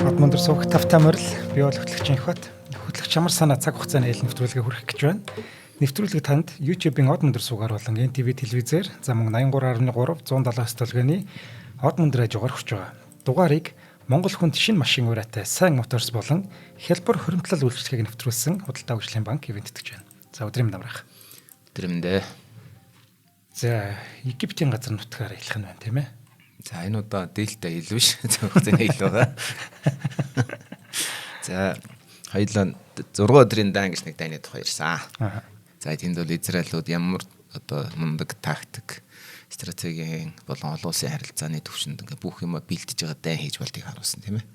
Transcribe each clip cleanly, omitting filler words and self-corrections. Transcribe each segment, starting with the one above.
Одмондор суух тавтай морил, би бол хөтлөгч Инхбат. Хөтлөгч ямар санаа цаг хугацааны аялал нэвтрүүлгийг хүргэх гэж байна. Нэвтрүүлэг танд YouTube-ийн Одмондор суугаар болон NTV телевизээр за мөн 83.3 179 толгойн Одмондор хажуугаар хүрч байгаа. Дугаарыг Монгол хүнд шинэ машин ураатай Сайн Моторс болон хялбар хуримтлал үйлчилгээг нэвтрүүлсэн Худалдаа хөгжлийн банк ивээн тэтгэж байна. За, өдрийн мэнд амраах. Өдрийн мэнд. За, Египтийн газар нутгаар аялах нь байна, тийм ээ. За, энэ удаа дельта ил биш. Цаг хугацааны ил байгаа. За, хоёулаа 6 өдрийн дан гэж нэг дайны тухай ярьсан. За, тэнд бол Израилууд ямар одоо мундаг тактик, стратегийн болон олон улсын харилцааны төвшөнд ингээ бүх юм бэлтэж байгаа дайн хийж болдгийг харуулсан, тийм ээ.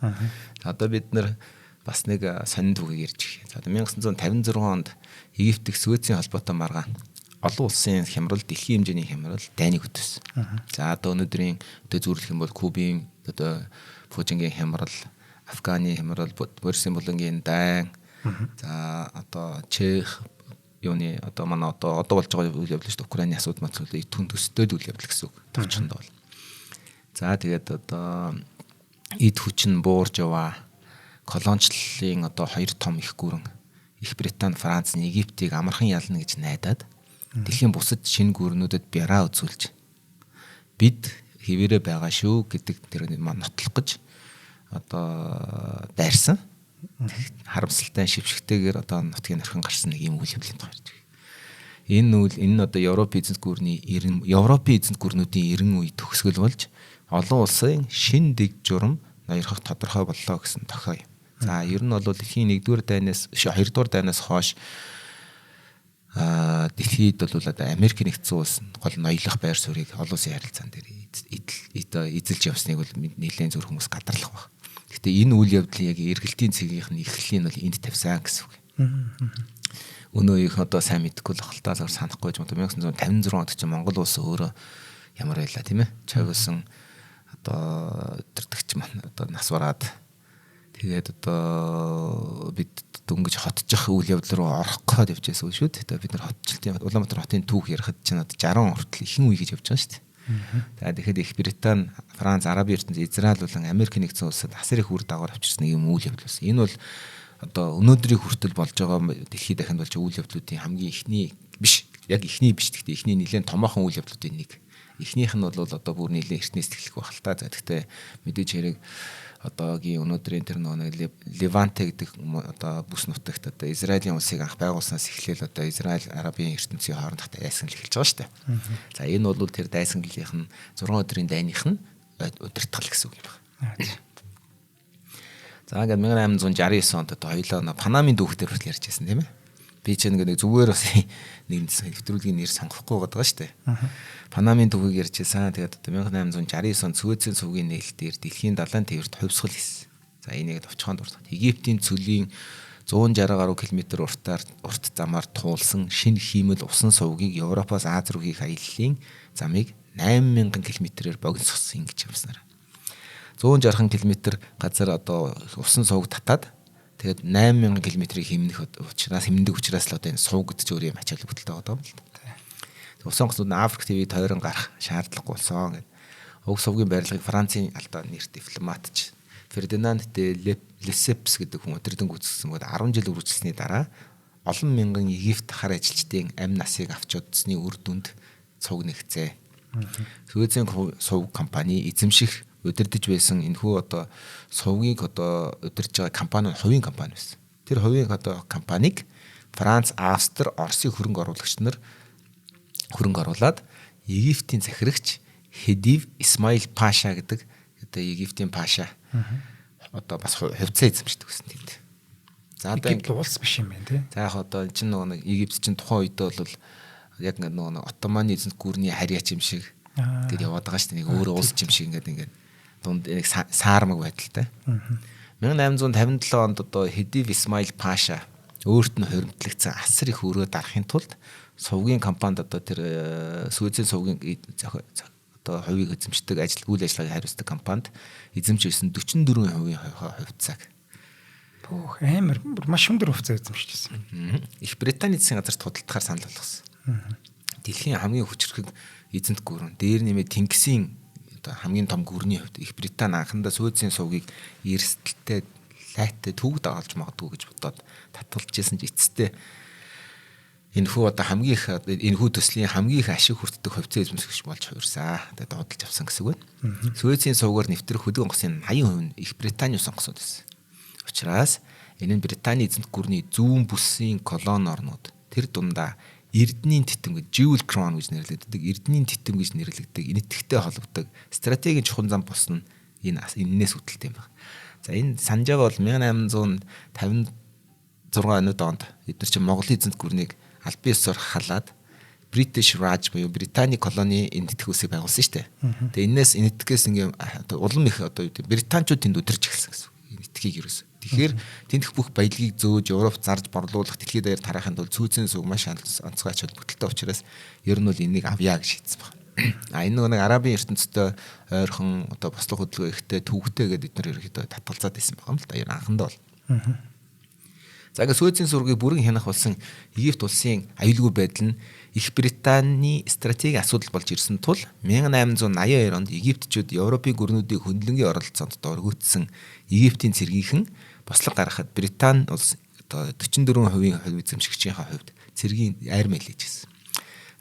За, одоо бид нар бас нэг сонин түүхийг ярьж гэх. За, 1956 онд Египт дэх Суэцийн холбоотой маргаан олон улсын хямрал, дэлхийн хэмжээний хямрал дайныг хөтөсөн. За, одоо өнөөдрийн одоо зүйрлэх юм бол Кубын одоо Пужингийн хямрал, Афганы хямрал, Борсын булангийн дайн, за, одоо Чех юуны одоо манай одоо болж байгаа үйл явдал шүү дээ. Украины асуудал мацуулыг түн төстэй үйл явдал гэсэн үг. Товчхондоо бол. За, тэгээд одоо эд хүчин буурж яваа колоничлалын одоо хоёр том их гүрэн Их Британи, Франц нь Египтийг амархан ялна гэж найдаад дэлхийн бусад шинэ гүрнүүдэд бяраа үзүүлж бид хэвээрээ байгаа шүү гэдэг тэр нотлох гэж одоо дайрсан. Харамсалтай шившигтэйгээр одоо нутгийн орхин гарсан нэг юм үйл явдлын тухай ярьж байгаа. Энэ үйл энэ нь одоо Европ эзэнт гүрний 90 Европын эзэнт гүрнүүдийн 90 үе төгсгөл болж олон улсын шин дэг журам ноёрхох тодорхой боллоо гэсэн тохио юм. За, ер нь бол дэлхийн 1-р дайнаас 2-р дайнаас хойш дэлхийд бол одоо Америк нэгдсэн улс гол ноёлох байр суурийг олон улсын харилцаан дээр эзэлж явсныг бол нэлээд зүр хүмүүс гадарлах баг. Гэхдээ энэ үйл явдлын яг эргэлтийн цэгийнх нь эхлэлийн бол энд тавьсан гэсэн үг. Өнөө их одоо сайн мэдэхгүй л халтаа л санахгүй ч юм уу, 1956 онд чинь Монгол улс өөрөө ямар байлаа, тийм ээ. Чавьсан одоо өдөртөгч маань одоо нас бараад, тэгээд одоо бид дөнгөж хотчих үйл явдал руу орох гээд явж байсан шүү дээ. Тэгээд бид нар хотчлтын Улаанбаатар хотын түүх ярихад чинь одоо 60 он хүртэл ихэнх үе гэж явж байгаа шүү дээ. За, тэгэхээр Их Британи, Франц, Арабын ертөнц, Израиль болон Америк нэгдсэн улсад асар их үр дагавар авчирсан нэг юм үйл явдал байсан. Энэ бол одоо өнөөдрийн хүртэл болж байгаа дэлхийд дахинд болж байгаа үйл явдлуудын хамгийн эхний биш, яг эхний биш, гэхдээ эхний нэлээд томоохон үйл явдлуудын нэг. Эхнийх нь бол одоо бүр нэлээд эртнээс эхлэх байх л та. За, гэхдээ мэдээж хэрэг одоогийн өнөөдрийн тэр нэг Леванте гэдэг одоо бүс нутагт одоо Израилийн улсыг анх байгуулснаас эхлээл одоо Израиль Арабын ертөнцийн хоорондох дайсагнал эхэлж байгаа шүү дээ. За, энэ бол тэр дайсагналынх нь 6 өдрийн дайных нь удирдгал гэсэн үг юм байна. За, ингээд 1869 онд одоо хоёулаа Панамын дүүхтэр хүртэл ярьж байсан, тийм ээ. Би ч нэг зүгээр бас нэг нэвтрүүлгийн нэр сонгохгүй байгаа шүү дээ. Панамын түүхийг ярьж байсан. Тэгээд одоо 1869 онд Суэцийн сувгийн нээлтээр дэлхийн далайн тээвэрт хувьсгал хийсэн. За, энийг товчхон дурдах. Египтийн цөлийн 160 гаруй километр уртаар урт замаар туулсан шинэ хиймэл усан сувгийг Европоос Аз руу хийх аяллаа замыг 8000 километрээр богиносгосон гэж явснаар. 160 километр газар одоо усан сувг татаад, тэгээд 8000 километрийг хэмнэх учраас, хэмнэдэг учраас л одоо энэ сувг гэдэг чинь өөр юм ачаал бүгдэлтэй байгаа юм л да. Усан онгоцнууд нь Африк ТV тойрон гарах шаардлагагүй болсон гэдэг. Уг сувгийн барилгыг Францын алдаа нэрт дипломатч Фердинанд де Лесепс гэдэг хүн удирдан гүйцэтгэсэн бөгөөд 10 жил үргэлжилсэний дараа олон мянган Египт хар ажилчдын амь насыг авч удсны үр дүнд цуг нэгцээ. Суэцийн сувг компани эзэмших удирдах байсан энэхүү одоо сувгийг одоо удирдах байгаа компани нь хувийн компани байсан. Тэр хувийн одоо компанийг Франц, Австри, Оросын хөрөнгө оруулагч нар хөрөнгө оруулаад Египтийн захирагч Хедив Исмаил Паша гэдэг одоо Египтийн паша одоо бас хувьцаа эзэмшдэг гэсэн тэнд. За, одоо Египт улс биш юм байна, тий. За, яг одоо энэ чинь нөгөө нэг Египт чинь тухайн үедээ бол яг нөгөө нэг Отоманы эзэнт гүрний харьяач юм шиг тэр яваад байгаа шүү дээ. Нэг өөр улс юм шиг ингээд дунд нэг саармаг байдалтай. 1857 онд одоо Хедив Исмаил Паша өөрт нь хуримтлагдсан асар их өрөө дарахын тулд сувгийн компанид одоо тэр Суэцийн сувгийн одоо хувийг эзэмшдэг ажил үйл ажиллагааг хариуцдаг компанид эзэмш ирсэн 44% хувьцааг. Пүүх, амар маш өндөр хувьцаа эзэмшижсэн. Их Британий засгийн газарт худалдахаар санал болгосон. Дэлхийн хамгийн хүчрхэг эзэнт гүрэн дээр нэмээ Тэнгисийн Одоо хамгийн том гүрний хувьд Их Британи анхандаа Суэцийн сувгийг эрсдэлтэй лайтай түүг дагалж магадгүй гэж бодоод татгалж исэн ч эцэстээ энэхүү одоо хамгийн их энэхүү төслийн хамгийн их ашиг хүртдэг хувьцаа эзэмшигч болж хувирсан. Тэгээд дуудалж авсан гэсэн үг байна. Суэцийн сувгаар нэвтрэх хөдөө онгоцны 80% нь Их Британий ус онгоцнууд байсан. Учираас энэ нь Британий эзэнт гүрний зүүн бүсийн колони орнууд тэр дундаа Эрдэнийн титэм гэж Jewel Crown гэж нэрлэгддэг, Эрдэнийн титэм гэж нэрлэгддэг, энэтхэгтэй холбогддог стратегийн чухал зам болсон энэ энэнээс үүдэлтэй юм байна. За энэ санаж байгаа бол 1856 онод онд эдгээр чинь Монголын эзэнт гүрнийг албан ёсоор халаад British Raj буюу Британий колони энэтхэг үсийг байгуулсан шүү дээ. Тэгээ энээс энэтхгээс ингээ улам их одоо юу гэдэг британчууд тэнд өдөрж эхэлсэн гэсэн. Энэтхгийг ерөөсөө. Тэгэхээр тэндх бүх баялагийг зөөж Европ зарж борлуулах дэлхийд даяар тараахын тулд Суэцийн сувг маш онцгой ач холбогдолтой учраас ер нь бол энийг авъя гэж шийдсэн байна. А энэ нэг арабын ертөнцтэй ойрхон одоо бослого хөдөлгөөн ихтэй түүхтэй гэдэг бид нар ерөнхийдөө татгалзаад байсан байгаа юм л да. Ер анхандаа бол. За ингээ Суэцийн сувгийг бүрэн хянах болсон Египт улсын аюулгүй байдал нь Их Британий стратегийн асуудал болж ирсэн тул 1882 онд Египтчүүд Европын гүрнүүдийн хөндлөнгийн оролцоонд доргиуцсан Египтийн цэргийнхэн бослого гаргахад Британи улс одоо 44% хувь эзэмшигчийнхаа хувьд цэргийн арми хэлж ирсэн.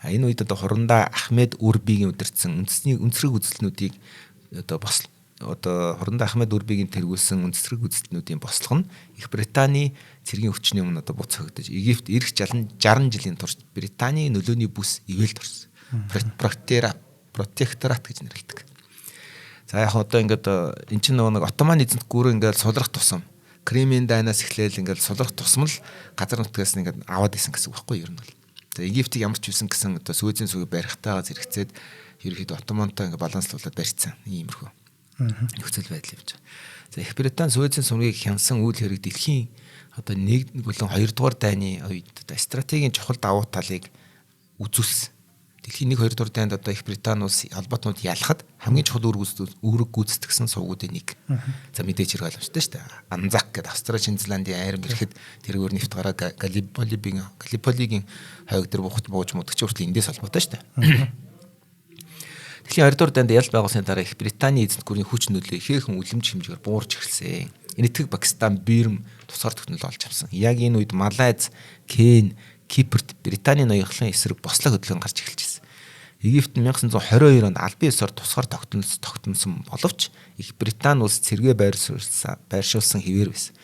А энэ үед одоо хурандаа Ахмед Үрбигийн удирдсан үндэсний өнцрэг үзэлтнүүдийг одоо бос одоо хурандаа Ахмед Үрбигийн тэргүүлсэн үндэсрэг үзэлтнүүдийн бослого нь Их Британий цэргийн хүчний өмнө одоо буц хөгдөж Египт ирэх 60 жилийн турш Британий нөлөөний бүс ивэлд орсон. Протекторат гэж нэрлэдэг. За яг одоо ингээд эн чинь нөгөө нэг Отоман эзэнт гүрэн ингээд сулрах тусам Кремийн дайнаас эхлээл ингээд сулрах тусам л газар нутгаас ингээд аваад исэн гэсэн үг байхгүй юу ер нь бол. За Египтийг ямар ч юусэн гэсэн одоо Суэцийн сувгийг барихтайгаа зэрэгцээд ерөнхийдөө Отомантай ингээд баланслуулаад барьцсан. Иймэрхүү нөхцөл байдал явж байгаа. За Их Британи Суэцийн сувгийг хянсан үйл хэрэг дэлхийн одоо нэг болон хоёрдугаар дайны үед одоо стратегийн чухал давуу талыг үзүүлсэн. Дэлхийн 1 2 дугаар дайнд одоо Их Британи улс холбоотнууд ялахад хамгийн чухал үүрэг гүйцэтгсэн сувгуудын нэг. За мэдээж хэрэг боломжтой шүү дээ. Анзак гэдэг Австрали, Шинэ Зеландын айрам ирэхэд тэргээр нефт гараа Галиполигийн хойг дээр бухт бууж мудагч хүртэл эндээс холбоотой шүү дээ. Дэлхийн 20 дугаар дайнд ял байгуулсны дараа Их Британий эзэнт гүрний хүч нөлөө ихээхэн үлэмж хэмжээгээр буурч эхэлсэн. Энэтхэг Пакистан, Бирм тусгаар тогтнол олж авсан. Яг энэ үед Малайз, Кен, Кипрт Британий ноёнхлын эсрэг бослог хөдөлгөөн гарч эхэлжээ. Египт нь 1922 онд албан ёсоор тусгаар тогтносон боловч Их Британи улс цэргээ байршуулсан хэвээр байсан.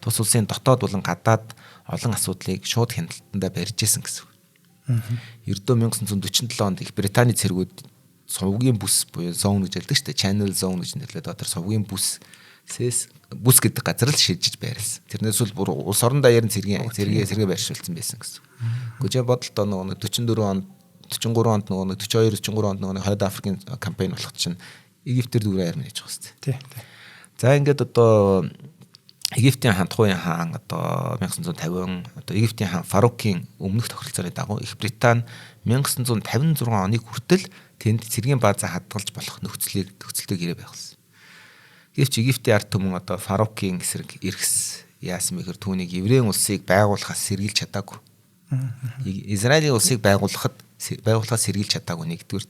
Тус улсын дотоод болон гадаад олон асуудлыг шууд хяналтандаа барьж исэн гэсэн үг. Ердөө 1947 онд Их Британий цэргүүд сувгийн бүс буюу зон гэж ярьдаг шүү дээ. Channel zone гэж нэрлэдэг. Тэр сувгийн бүс сэс бүс гэдэг газар л шилжиж байрлсан. Тэрнээс бол бүр улс орон даяар нь цэргээ байршуулсан байсан гэсэн. Гэхдээ бодолтой нөгөө 44 онд 43 онд нөгөө 42 43 онд нөгөө Хойд Африкийн кампань болоход чинь Египтээр дүүрэн арми хийж байгаа шүү дээ. Тий. За ингээд одоо Египтийн хандхуйн хаан одоо 1950 одоо Египтийн хаан Фарукийн өмнөх тохиролцооны дагуу Их Британи 1956 оныг хүртэл тэнд цэргийн баазаа хадгалж болох нөхцөлтэй гэрээ байгуулсан. Гэвч Египтийн ард түмэн одоо Фарукийн эсрэг эргэс яасан мэхэр түүнийг еврейн улсыг байгуулахаас сэргийлж чадаагүй. Израилийн улсыг байгуулахаас сэргийлж чадаагүй нэгдүгээр.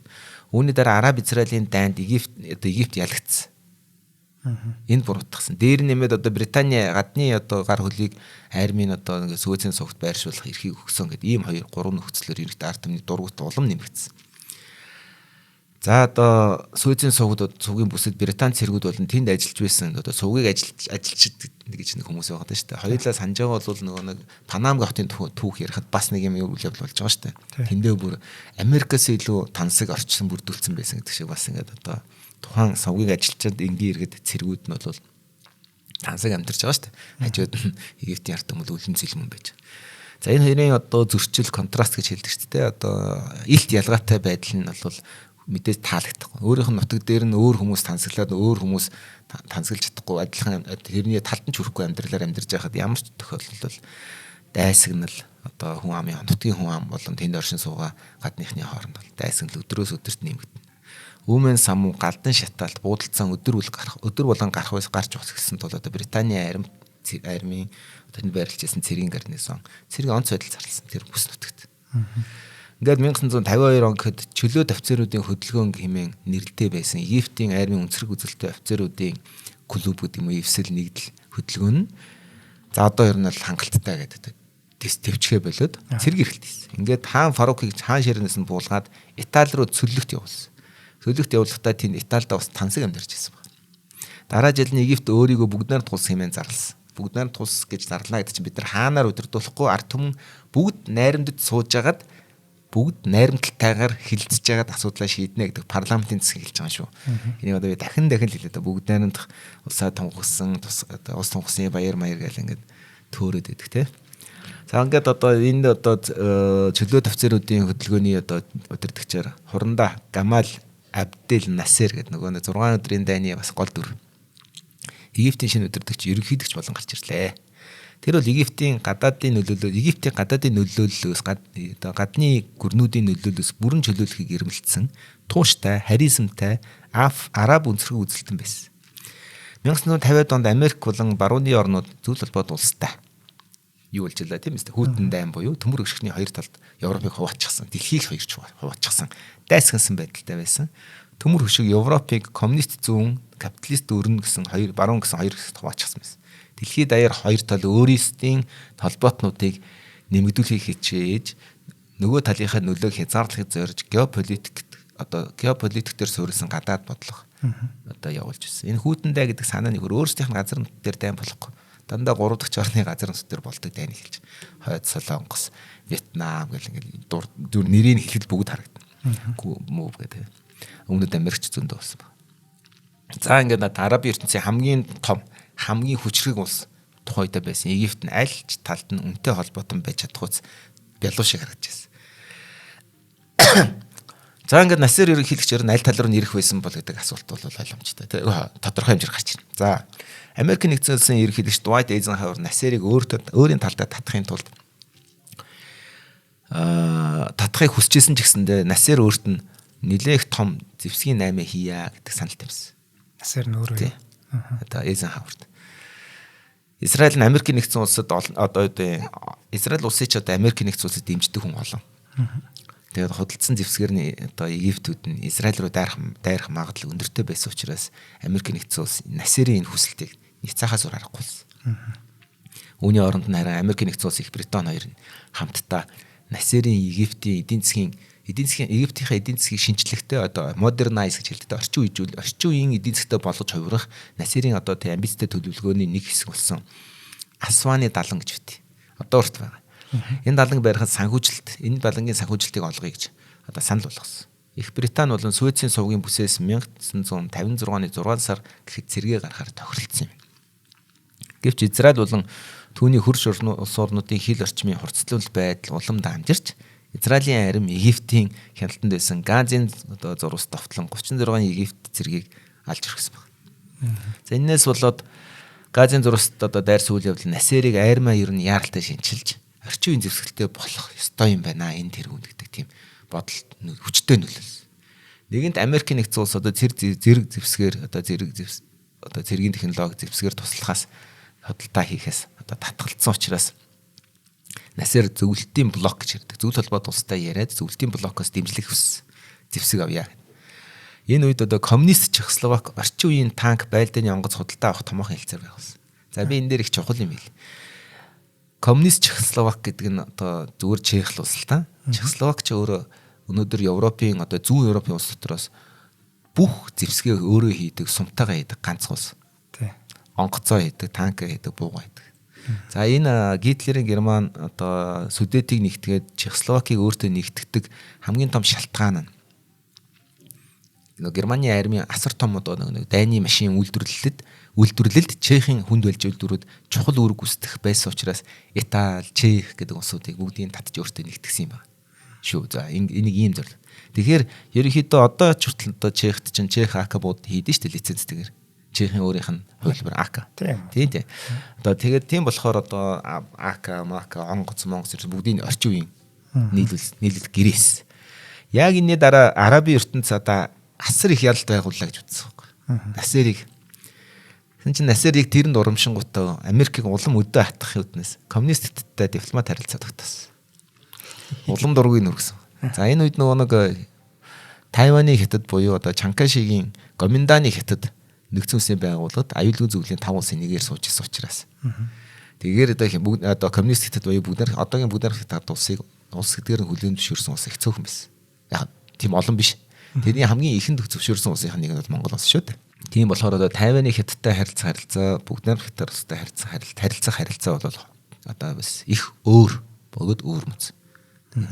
Үүний дараа Араб Израилийн дайнд Египт ялагдсан. Энд буруутгасан. Дээр нэмээд одоо Британи гадны одоо гар хөлийг армийн одоо ингээ Суэцийн сувгт байршуулах эрхийг өгсөн гэдэг ийм 2 3 нөхцлөөр ерөнхийдөө ард түмний дургуут улам нэмэгдсэн. За одоо Суэцийн сувгад сувгийн бүсэд Британи цэргүүд болон тэнд ажиллаж байсан одоо сувгийг ажилчид гэж нэг хүмүүс байгаа даа шүү дээ. Хоёулаа санаж байгаа бол нөгөө нэг Панамга хотын түүх ярихад бас нэг юм үйл явдал болж байгаа шүү дээ. Тэндээ бүр Америкаас илүү тансаг орчсон бүрдүүлсэн байсан гэдэг шиг бас ингээд одоо тухайн сувгийг ажилчид энгийн иргэд цэргүүд нь бол тансаг амьдарч байгаа шүү дээ. Хажууд нь Египтийн ард түмэн үлэн зэлмэн байж. За энэ хоёрын одоо зөрчил контраст гэж хэлдэг шүү дээ. Одоо илт ялгаатай байдал нь бол мэдээж таалагдахгүй. Өөрийнх нь нутаг дээр нь өөр хүмүүс тансаглаад өөр хүмүүс тансаглаж чадахгүй адилхан тэрний талд нь ч хүрэхгүй амьдралаар амьдарч байхад ямар ч тохиолдолд бол дайсагнал одоо хүн амын нутгийн хүн ам болон тэнд оршин суугаа гадныхны хооронд бол дайсагнал өдрөөс өдөрт нэмэгдэнэ. Үүмэн самуу галдан шатаалт буудалцсан өдөр болгон гарах байс гарч усгсан тул одоо Британий армийн тэнд байрлаж байсан цэргийн гарнизон цэрэг онц байдал зарласан тэр бүс нутагт. Ингээд 1952 он гэхэд чөлөөт офицеруудын хөдөлгөөн хэмээн нэрэлтэй байсан Египтийн армийн өнцөрг үзэлтэй офицеруудын клуб гэдэг юм уу эвсэл нэгдэл хөдөлгөөн нь за одоо ер нь бол хангалттай гэдэг тест төвчхэ болоод цэрэг эрхэлт хийсэн. Ингээд хаан Фарукыг хаан ширнээс нь буулгаад Итали руу цөллөгт явуулсан. Цөллөгт явуулахдаа тэнд Италид бас тансаг амьдарч байсан байна. Дараа жил нь Египт өөрийгөө бүгд найрамдах улс хэмээн зарласан. Бүгд найрамдах улс гэж зарлана гэдэг чинь бид нар хаанаар удирдуулахгүй ард түмэн бүгд найрамдад сууж агаад бүгд найрамдалтайгаар хилцэж байгаад асуудлаа шийднэ гэдэг парламентын засгийг хэлж байгаа шүү. Энийг одоо би дахин дахин хэлээ да. Бүгд найрамдах улсаа тунхагсан, одоо улс тунхагсны баяр маяр гэл ингээд төөрөөд идэх те. За ингээд одоо энд одоо чөлөө офицеруудын хөдөлгөөний одоо удирдагчаар хурандаа Гамал Абдел Насер гэдэг нөгөө 6 өдрийн дайны бас гол дүр. Египтийн шинэ удирдагч ерөнхийлөгч болон гарч ирлээ. Тэр бол Египтийн гадаадын нөлөөлөл, Египтийн гадаадын нөлөөллөөс одоо гадны гүрнүүдийн нөлөөллөөс бүрэн чөлөөлөхийг эрмэлзсэн тууштай, харизмтай, араб өнцөрхөг үзэлтэн байсан. 1950-ад онд Америк болон барууны орнууд зүйл холбоод улстай юу болж илаа тийм ээ хүүтэн дайн буюу төмөр өшгөний хоёр талд Европыг хуваачихсан, дэлхийг хоёрч хуваачихсан, дайсагнасан байдалтай байсан. Төмөр хөшиг Европыг коммунист зүүн, капиталист өрнө гэсэн хоёр баруун гэсэн хоёр хэсэгт хуваачихсан байсан. Дэлхийд даяар хоёр тал өөрсдийн холбоотнуудыг нэмэгдүүлэхийг хичээж нөгөө талынхаа нөлөөг хязгаарлахыг зорж геополитик одоо геополитик дээр суурилсан гадаад бодлого одоо явуулж ирсэн. Энэ хүүтэн дай гэдэг санаа нэг өөрсдийнх нь газар нутг дээр дайн болохгүй. Дандаа 3 дахь орны газар нутг дээр болдог дайны хэлж. Хойд Солонгос, Вьетнам гэл ингээл дүр нэрийг хэлэхэд бүгд харагдана. Мөв гэдэг. Өмнөд Америкч зөндөө болсон баг. За ингээд над Арабын ертөнцийн хамгийн том, хамгийн хүчрэг улс тухайдаа байсан. Египт нь аль ч талд нь үнэтэй холбоотон байж чадахуйц бялуу шиг харагдаж байсан. За ингээд Насер ерөнхийлөгч ер нь аль тал руу нэрэх байсан бол гэдэг асуулт бол ойлгомжтой тий. Тодорхой хэмжээр гарч ирнэ. За Америк нэгдсэн улсын ерөнхийлөгч Дуайт Эйзенхауэр Насерыг өөрийн талдаа татахын тулд татахыг хүсэжсэн ч гэсэндээ Насер өөрт нь нэлээх том зэвсгийн 8 хийя гэдэг санал тавьсан. Насер нь өөрөө. Тий. Одоо Эйзенхауэрт. Израиль нь Америк нэгдсэн улсад одоо Израиль улсыг ч одоо Америк нэгдсэн улсад дэмждэг хүн олон. Тэгээд худалдсан зэвсгэр нь одоо Египтүүд нь Израиль руу дайрах магадлал өндөртэй байсан учраас Америк нэгдсэн улс Насерийн энэ хүсэлтийг няцаахаас өөр аргагүй болсон. Үүний оронд нь харин Америк нэгдсэн улс, Их Британи хоёр нь хамтдаа Насерийн Египтийн эдийн засгийн Египтийнхээ эдийн засгийг шинчлэхдээ одоо modernize гэж хэлдэг. Орчин үеийн эдийн засгтай болгож хувирах Насерийн одоо тийм амбицтай төлөвлөгөөний нэг хэсэг болсон Асваны далан гэж бит. Одоо урт байгаа. Энэ даланг барихад санхүүжилт, энэ балангийн санхүүжилтийг олгоё гэж одоо санал болгосон. Их Британи болон Швецийн сувгийн бүсээс 1956 оны 6 сар гэхэд цэргээ гаргахаар тохиролцсон юм. Гэвч Израиль болон түүний хөрш улс орнуудын хил орчмын хурцлуул байдал улам дамжирч Израилийн арим Египтийн хяналтанд байсан Газын одоо зурвас довтлон 36 Египт цэргийг алж өргөсөн баг. За энээс болоод Газын зурваст одоо дайрсан үйл явдал Насерийг армаа ер нь яаралтай шинчилж орчин үеийн зэвсгэлтэй болох ёстой юм байна энэ тэргүүнд гэдэг тийм бодол хүчтэй нөлөөлсөн. Нэгэнт Америк нэгдсэн улс одоо зэрэг зэвсгээр одоо зэрэг зэвс одоо цэргийн технологи зэвсгээр туслахаас худалдаа хийхээс одоо татгалцсан учраас Насер зөвлөлтийн блок гэж ярьдаг. Зөвлөлт холбоот улстай яриад зөвлөлтийн блокоос дэмжлэг хүссэн. Зэвсэг авъя. Энэ үед одоо коммунист Чехословак орчин үеийн танк байлдааны онгоц худалдаа авах томоохон хэлцээр байгуулсан. За би энэ дээр их чухал юм хэл. Коммунист Чехословак гэдэг нь одоо зүгээр Чех л улс л та. Чехословак ч өөрөө өнөөдөр Европын одоо зүүн Европын улс дотроос бүх зэвсгээ өөрөө хийдэг, сумтайгаа хийдэг ганц улс. Тий. Онгоцоо хийдэг, танк хийдэг, буугаа хийдэг. За энэ Гитлерийн Герман одоо Судетийг нэгтгээд Чехословакийг өөртөө нэгтгэдэг хамгийн том шалтгаан нь нөгөө Германы армийн асар том одоо нэг дайны машин үйлдвэрлэлд Чехийн хүнд байлж үйлдвэрүүд чухал үүрэг гүйцэтгэх байсан учраас Итали, Чех гэдэг улсуудыг бүгдийг татж өөртөө нэгтгсэн юм байна. Шүү. За энийг ийм зорил. Тэгэхээр ерөнхийдөө одоо ч хүртэл одоо Чехт чинь Чех АК бууд хийдэж шүү дээ лицензтэйгээр. Чехийн өөрийнх нь хувилбар АК. Тийм тийм. Одоо тэгээд тийм болохоор одоо АК, МАК, онгоц, монгоц бүгдийг орчин үеийн нийлүүл гэрээс. Яг энэний дараа Арабын ертөнц одоо асар их ялалт байгууллаа гэж үзсэн байхгүй. Насерийг. Тэгсэн чинь Насерийг тэрэнд урамшингуудаа Америкийг улам өдөө хатгахын үднэс коммунисттэй дипломат харилцаа тогтоосон. Улам дургүй нүргэсэн. За энэ үед нөгөө нэг Тайваны хятад буюу одоо Чанкашигийн Гоминданы хятад нэгдсэн улсын байгууллагад аюулгүй зөвлөлийн 5 улсын нэгээр сууж исэн учраас. Тэгэхээр одоо коммунист хятад буюу бүгд одоогийн бүгд хятад улсыг улс гэдгээр нь хүлээн зөвшөөрсөн улс их цөөхөн байсан. Яг тийм олон биш. Тэрний хамгийн ихэнд зөвшөөрсөн улсынх нэг нь бол Монгол улс шүү дээ. Тийм болохоор одоо Тайваны хятадтай харилцах харилцаа, бүгд найрамдах хятад улстай харилцах харилцаа бол одоо бас их өөр бөгөөд өөр мэт.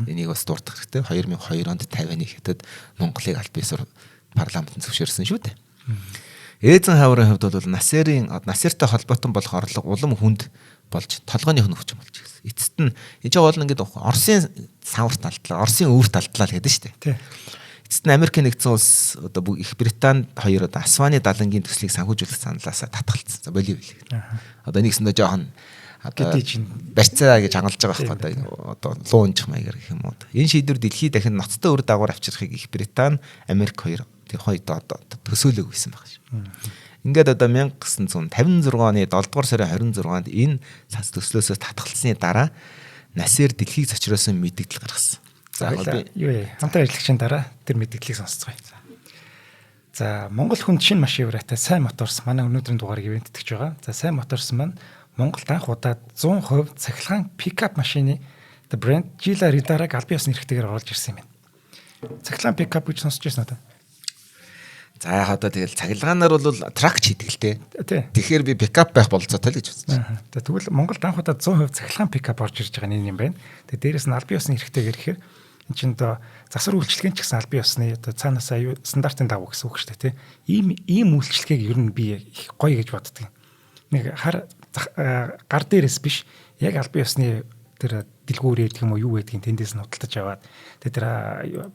Энийг бас дурдах хэрэгтэй. 2002 онд Тайваны хятад Монголыг аль биесээр парламентанд зөвшөөрсөн шүү дээ. Эйзенхауэрийн хувьд бол Насертэй холбоотон болох орлого улам хүнд болж толгойн хүчин болж ирсэн. Эцэст нь энэ ч гол нь ингээд Оросын саварт алдлаа, Оросын өвөрт алдлаа л гэдэг шүү дээ. Эцэст нь Америкийн нэгдсэн улс одоо их Британи хоёр одоо Асваны далангийн төслийг санхүүжүүлэх саналаасаа татгалцсан. За боли байл. Одоо нэгсэндээ жоохон одоо барьцаа гэж хангалж байгаа байхгүй одоо луу унжих маягаар гэх юм уу. Энэ шийдвэр дэлхийд дахин ноцтой үр дагавар авчрахыг их Британи, Америк хоёр тэр хоёр одоо төсөөлөөг байсан байх шүү. Ингээд одоо 1956 оны 7 дугаар сарын 26-нд энэ цас төслөөсөө татгалцсны дараа Насер дэлхийг зочроосон мэдэгдэл гаргасан. За би юу хамтран ажиллагчийн дараа тэр мэдэгдлийг сонсцгоё. За Монгол хүнд шинэ машин евротай Сайн Моторс манай өнөөдрийн дугаарыг ивент тэтгэж байгаа. За Сайн Моторс маань Монголд анх удаа 100% цахилгаан пикап машины the брэнд Gila Riddara-г албан ёсны эрхтэйгээр оруулж ирсэн юм байна. Цахилгаан пикап гэж сонсч байсан уу? За яг одоо тэгэл цахилгаанаар бол трак ч хийдэг л дээ. Тэгэхээр би пикап байх болцоотой л гэж үзсэн. За тэгвэл Монголд анх удаа 100% цахилгаан пикап орж ирж байгаа нь юм байна. Тэгээ дээрэс нь албан ёсны эрхтэйгээр ихээр энэ чинь одоо засвар үйлчилгээний ч гэсэн албан ёсны одоо цаанаасаа аюу стандартын дагуу гэсэн үг шүү дээ, тий. Ийм үйлчилгээг ер нь би их гоё гэж боддог. Нэг хар гар дээрээс биш яг албан ёсны тэр дэлгүүр гэдэг юм уу юу гэдгийг тэндээс нь худалдаж аваад тэгээ тэр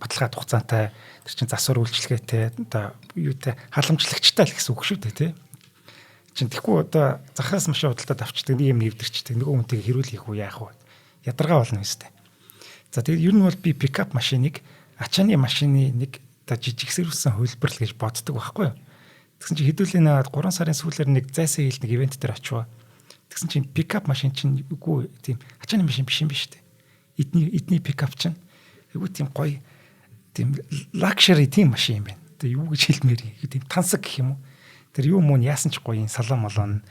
баталгаа хугацаатай тэр чинь засвар үйлчилгээтэй одоо юутай халамжлагчтай л гэсэн үг шүү дээ, тий. Чин тэгэхгүй одоо захаас машин худалдаад авчдаг нэг юм нэвдэрчдэг нөгөө хүнтэйг хэрүүл хийх үү яах вэ? Ядаргаа болно юм өстэй. За тэгээд ер нь бол би пикап машиныг ачааны машины нэг одоо жижигсэрүүлсэн хувилбар л гэж боддог байхгүй юу? Тэгсэн чинь хэдүүлээ наваад 3 сарын сүүлээр нэг зайсан хил нэг ивент дээр очивоо. Тэгсэн чинь пикап машин чинь үгүй тийм ачааны машин биш юм биш үү? Эдний пикап чинь айгүй тийм гоё тийм luxury тийм машин юм байна. Тэгээ юу гэж хэлмээр юм. Тийм тансаг гэх юм уу? Тэр юу мөн яасан ч гоё юм салон молон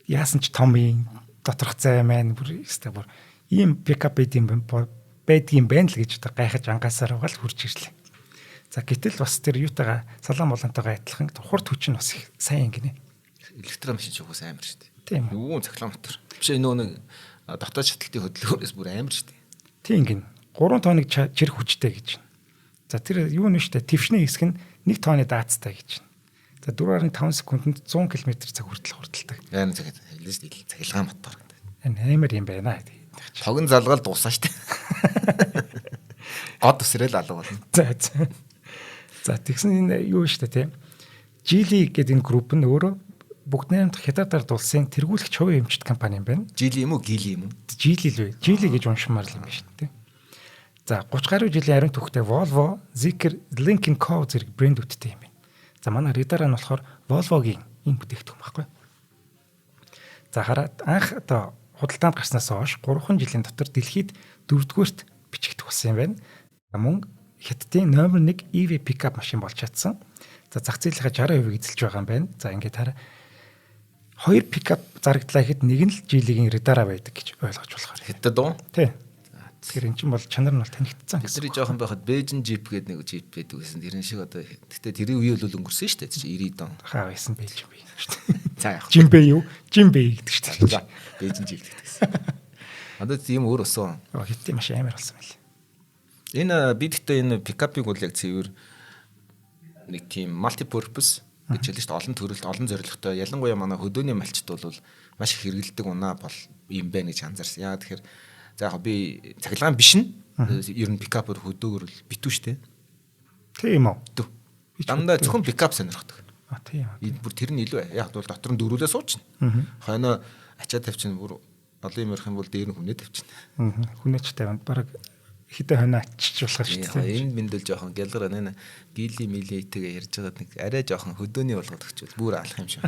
яасан ч том юм доторх зай маань бүр өстэй бүр ийм пикап байдгийн байна л гэж одоо гайхаж ангаасаар байгаа л хурж ирлээ. За гэтэл бас тэр юутайгаа салон молонтойгоо адилхан хурд хүч нь бас их сайн гинэ. Электромашин ч угсаа амар шүү дээ. Тийм үү. Юу цахилгаан мотор. Биш энэ нэг дотоод шатлалтын хөдөлгөөрөөс бүр амар шүү дээ. Тийм гин. 3 тоног чирх хүчтэй гэж. За тэр юу нь шүү дээ. Твшний хэсэг нь 1 тонны даацтай гэж. За 4.5 секундэд 100 км/цаг хүртэл хурдалдаг. Амар цаг хэлсэн шүү дээ. Цахилгаан мотор гэдэг. Амар юм байна. Тогон залгаал дуусаа шүү дээ. Год өсрөөл алга болно. За за. За тэгсэн энэ юу шүү дээ тийм. Geely гэдэг энэ групп нь өөрөө бүгд найрамдах хятадаар дулсын тэргүүлэгч хувийн эмчит компани юм байна. Geely юм уу, Geely юм уу? Geely л үү. Geely гэж уншмаар л юм байна шүү дээ. За 30 гаруй жилийн ариун түүхтэй Volvo, Zeekr, Lynk & Co зэрэг брэндүүдтэй юм байна. За манай Riddara нь болохоор Volvo-гийн ийм бүтээгдэхүүн байхгүй. За хараад анх одоо худалдаанд гарснаас хойш 3 жилийн дотор дэлхийд 4-дүгээрт бичигдэх болсон юм байна. Мөн Хятадын номер 1 EV pickup машин болж чадсан. За зах зээлийнхээ 60% эзэлж байгаа юм байна. За ингээд хараа 2 пикап зарагдлаа гэхэд нэг нь л Geely-гийн Riddara байдаг гэж ойлгож болохоор. Хятад уу? Тий. Тэгэхээр эн чинь бол чанар нь бол танигдсан гэсэн. Тэдний жоохон байхад Beijing Jeep гэдэг нэг Jeep байдаг гэсэн. Тэрэн шиг одоо гэхдээ тэрийн үе бол өнгөрсөн шүү дээ. 90-ад он. Хаа байсан Beijing бэ шүү дээ. За яах. Жимбэ юу? Жимбэ гэдэг шүү дээ. За Beijing Jeep гэдэг гэсэн. Одоо тийм өөр өсөн. Хятадын машин амар болсон байл. Энэ би гэхдээ энэ пикапыг бол яг цэвэр нэг тийм multi-purpose гэж хэлсэн шүү дээ. Олон төрөлт, олон зорилготой. Ялангуяа манай хөдөөний малчд бол маш их хэрэгэлдэг унаа бол юм байна гэж анзаарсан. Яагаад тэгэхээр за яг би цахилгаан биш нь ер нь пикапер хөдөөгөр л битүү шүү дээ. Тийм үү? Битүү. Дандаа зөвхөн пикап сонирхдаг. А тийм. Бүр тэр нь илүү яг бол дотор нь дөрүүлээ суучна. Хойноо ачаа тавьчихна бүр олон юм ярих юм бол дээр нь хүнээ тавьчихна. Хүнээч тавина. Бараг хитэ хойноо ачиж болох шүү дээ. Энэ мэндэл жоохон гялгар нэ гили милитэйгээ ярьж байгаад нэг арай жоохон хөдөөний болгоод өгчвөл бүр алах юм шиг.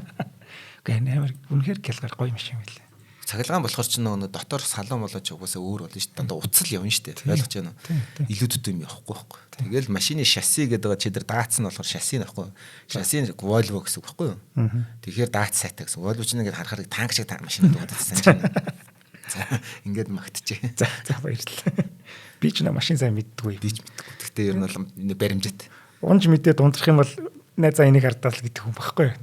Үгүй амар үнэхээр гялгар гоё машин байлаа. Цахилгаан болохоор ч нөгөө дотор салон болоо ч угаасаа өөр болно шүү дээ. Дандаа уцал явна шүү дээ. Ойлгож байна уу? Илүү төтөө юм явахгүй байхгүй. Тэгэл машины шасси гэдэг байгаа чи тэр даацсан болохоор шасси нөхгүй. Шасси Volvo гэсэн үг байхгүй юу? Тэгэхээр даац сайтай гэсэн. Volvo ч ингээд харахаар танк шиг машин дуудсан чинь. За ингээд магтчихэ. За за баярлалаа. Би ч нэ машин сайн мэддэггүй. Би ч мэддэггүй. Гэхдээ ер нь бол баримжат. Унж мэдээд унтрах юм бол найзаа энийг хардаа л гэдэг хүн байхгүй юу?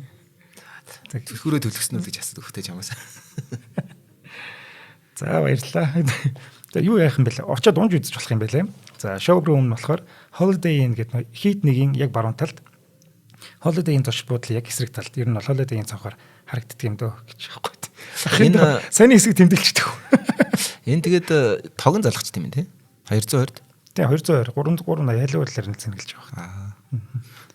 Түлхүүрээ төлөсөн үү гэж асуудаг хөтэй чамаас. За баярлалаа. За юу яах юм бэ лээ? Очоод унж үзэж болох юм байлээ. За showroom нь болохоор Holiday Inn гэдэг хийд нэгийн яг баруун талд Holiday Inn зочид буудлын яг эсрэг талд ер нь бол Holiday Inn цонхоор харагддаг юм дөө гэж аахгүй. Энэ сайн хэсэг тэмдэглэждэг. Энэ тэгээд тогон залгачт юм тий? 220. Тий 220 303 80 ялуу талаар нь цэнгэлж байгаа.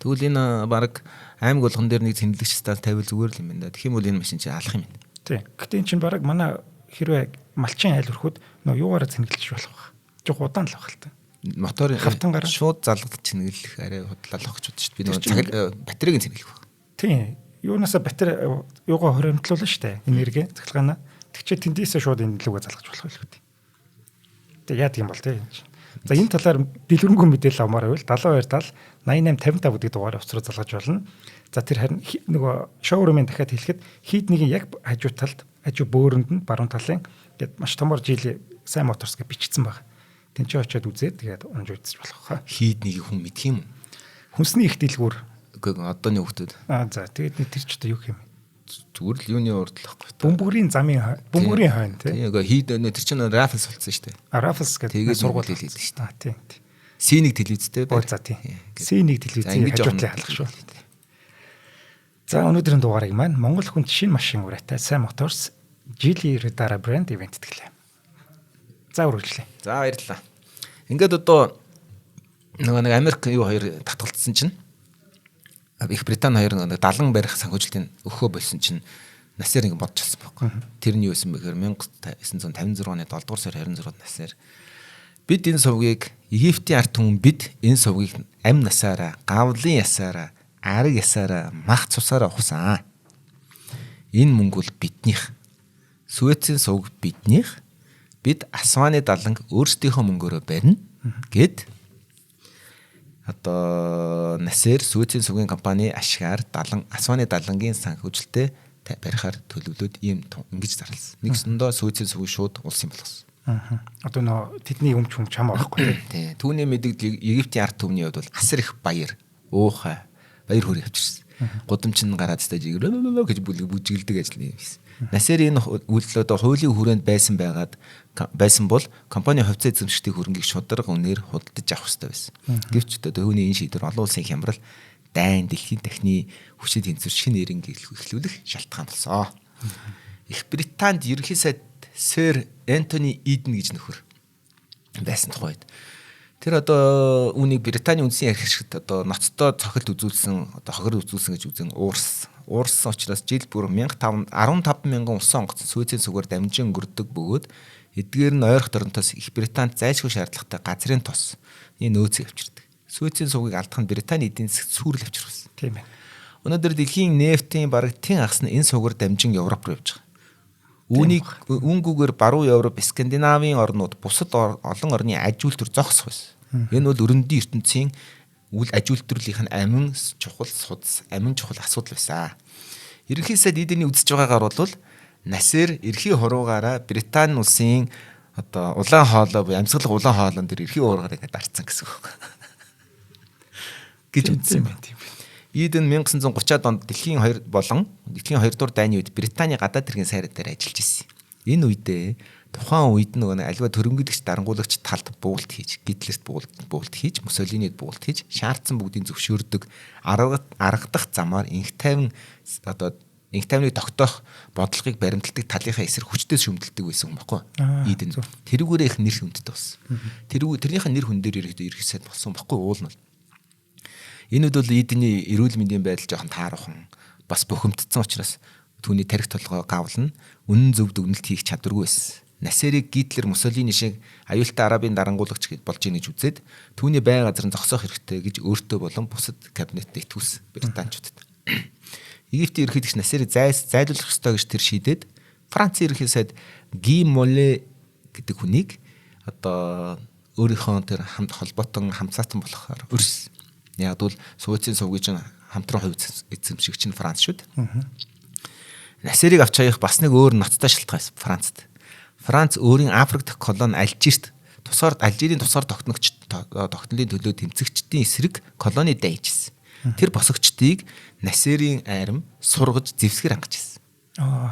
Тэгвэл энэ баг аймаг болгон дээр нэг цэнгэлэгч станц тавиул зүгээр л юм байна да. Тэгэх юм бол энэ машин чи алах юм байна. Тий. Гэтэ эн чинь баг манай хэрвээ малчин айл өрхөд нөө юугаараа цэнгэлж болох вэ? Жог удаан л байх л та. Мотор хавтангараа шууд залгад цэнгэлэх арай худлаалах гэж бодож шүү дээ. Би нөгөө цаг батарейг цэнгэлэх баг. Тий. Юунасаа батарей юугаа хоримтлуулна шүү дээ. Энерги цахилгаанаа. Тэгчээ тэндээсээ шууд энэ лүгээ залгаж болох байх үү. Тэг яадаг юм бол тий. За энэ талаар дэлгэрэнгүй мэдээлэл авмаар байвал 72 70 88 55 гэдэг дугаарыг утас руу залгаж болно. За тэр харин нөгөө шоурумын дахиад хэлэхэд хийд нэгийн яг хажуу талд хажуу бөөрөнд нь баруун талын тэгээд маш томор жил сайн моторс гэж бичсэн баг. Тэнцээ очиод үзээд тэгээд унж үзэж болох хаа. Хийд нэгийг хүн мэдх юм уу? Хүнсний их дэлгүүр. Үгүй одооны хүмүүс. Аа за тэгээд нэг тэр ч одоо юу юм? Зүгээр л юуны урд л ахгүй. Бөмбөрийн замын бөмбөрийн хойно тий. Үгүй хийд тэр чинь Raffles болсон шүү дээ. А Raffles гэдэг сургууль хэлээд шүү дээ. Аа тий. C1 телевизтэй. За тий. C1 телевизийн хажуу талын халах шүү. За өнөөдрийн дугаарыг маань Монгол хүнд шинэ машин ураатай Сайн Motors Geely Riddara брэнд ивент тэтгэлээ. За үргэлжлэе. За баярлалаа. Ингээд одоо нөгөө нэг Америк юу хоёр татгалцсан чинь Их Британи хоёр нэг далан барих санхүүжилтийн өхөө болсон чинь Насер ингэ бодчихсон байхгүй. Тэр нь юу байсан бэ гэхээр 1956 оны 7 дугаар сар 26-нд Насер бид энэ сувгийг Египтийн ард түмэн бид энэ сувгийг ам насаараа, гавлын ясаараа, араг ясаараа, мах цусаараа ухсан. Энэ мөнгө бол биднийх. Суэцийн сувг биднийх. Бид Асваны даланг өөрсдийнхөө мөнгөөрөө барина гэд одоо Насер Суэцийн сувгийн компани ашгаар далан Асваны далангийн санхүүжилтээ барихаар төлөвлөд ийм ингэж зарласан. Нэгсэндээ Суэцийн сувгийг шууд улсын болгосон. Одоо нөө тэдний өмч хүм чам байхгүй тий. Түүний мэдэгдэл Египтийн ард түмний хувьд бол асар их баяр, уухай, баяр хөөр явчихсан. Гудамжинд гараад стаж гэж бүжиглдэг ажил юм хийсэн. Насер энэ үйлдэл одоо хуулийн хүрээнд байсан байгаад байсан бол компани хувьцаа эзэмшигчдийн хөрөнгийг шударга үнээр худалдаж авах ёстой байсан. Гэвч одоо түүний энэ шийдвэр олон улсын хямрал, дайн, дэлхийн дахны хүчит тэнцвэр шинэ эренгийг эхлүүлэх шалтгаан болсон. Их Британд ерөнхий сайд Сэр Энтони Иден гэж нөхөр байсан тухайд. Тэр одоо үүнийг Британий үндсэн эрхшигт одоо ноцтой цохилт үзүүлсэн, одоо хохирол үзүүлсэн гэж үзэн уурсан. Уурсан учраас жил бүр 15 мянган усан онгоц Суэцийн сугаар дамжин өнгөрдөг бөгөөд эдгээр нь ойрох дорнотоос Их Британд зайлшгүй шаардлагатай газрын тосны нөөцийг авчирдаг. Суэцийн сугийг алдах нь Британий эдийн засагт сүрэл авчирсан. Тийм ээ. Өнөөдөр дэлхийн нефтийн бараг тэн хагас нь энэ сугаар дамжин Европ руу явж байгаа. Үүнийг үүнгүүгээр баруун Европ, Скандинавын орнууд бусад олон орны аж үйлдвэр зогсох байсан. Энэ бол өрөндийн ертөнцийн үйл аж үйлдвэрлэлийнх нь амин чухал судас, амин чухал асуудал байсан. Ерөнхий сайд эдний үзэж байгаагаар бол Насер эрхийн хуруугаараа Британи улсын одоо улаан хоолой буюу амьсгалах улаан хоолойн дээр эрхийн хуруугаараа ингээд дарцсан гэсэн үг. Гэж үзсэн юм байна. Иден 1930-ад онд дэлхийн 2 болон дэлхийн 2 дугаар дайны үед Британий гадаад хэргийн сайраа дээр ажиллаж ирсэн. Энэ үедээ тухайн үед нөгөө аливаа төрөнгөлөгч дарангуулагч талд буулт хийж, Гитлерт буулт хийж, Муссолинид буулт хийж, шаардсан бүгдийн зөвшөөрдөг аргадах замаар инх тайван одоо инх тайвныг тогтоох бодлогыг баримталдаг талынхаа эсрэг хүчтэй шүмдэлдэг байсан юм баггүй. Иден тэрүүгээрээ их нэр хүндтэй болсон. Тэрнийхээ нэр хүн дээр ерөөдөө ерхий сайд болсон баггүй уул нь. Энэ үед бол Идений эрүүл мэндийн байдал жоохон тааруухан бас бухимдсан учраас түүний тарих толгой гавлна үнэн зөв дүгнэлт хийх чадваргүй байсан. Насерийг Гитлер, Муссолини шиг аюултай арабын дарангуулагч болж ийн гэж үзээд түүний бай газар нь зогсоох хэрэгтэй гэж өөртөө болон бусад кабинетд итгүүлсэн Британчуудад. Египтийн ерөнхийлөгч Насерийг зайлуулах ёстой гэж тэр шийдээд Францын ерөнхий сайд Ги Моле гэдэг хүнийг одоо өөрийнхөө тэр хамт холбоотон хамцаатан болохоор өрсөн. Яг бол Суэцийн сувгийг чинь хамтран хувь эзэмшигч нь Франц шүү дээ. Насерийг авч хаях бас нэг өөр ноцтой шалтгаан байсан Францд. Франц өөрийн Африк дахь колони Алжирт тусгаар Алжирийн тусгаар тогтногч тогтнолын төлөө тэмцэгчдийн эсрэг колони дайжсэн. Тэр босогчдыг Насерийн арим сургаж зэвсгэр хангаж ирсэн.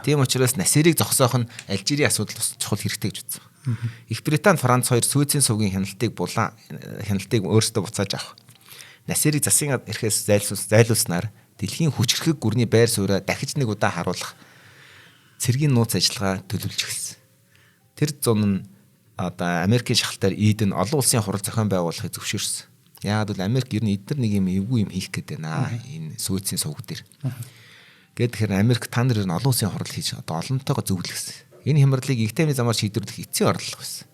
Тийм учраас Насерийг зогсоох нь Алжирийн асуудал бас чухал хэрэгтэй гэж үзсэн. Их Британи, Франц хоёр Суэцийн сувгийн хяналтыг булан хяналтыг өөрсдөө буцааж авах. Насерийг засгийн эрхээс зайлуулснаар дэлхийн хүчрхэг гүрний байр сууриа дахиж нэг удаа харуулах цэргийн нууц ажиллагаа төлөвлөж эхэлсэн. Тэр зун нь одоо Америкийн шахалтаар Иден олон улсын хурал зохион байгуулахыг зөвшөөрсөн. Яагаад гэвэл Америк ер нь эдгээр нэг юм эвгүй юм хийх гээд байна. Энэ Суэцийн сувг дээр. Гээд тэгэхээр Америк та нар ер нь олон улсын хурал хийж одоо олонтойгоо зөвлөсөн. Энэ хямралыг их тайвны замаар шийдвэрлэх эцсийн орлого байсан.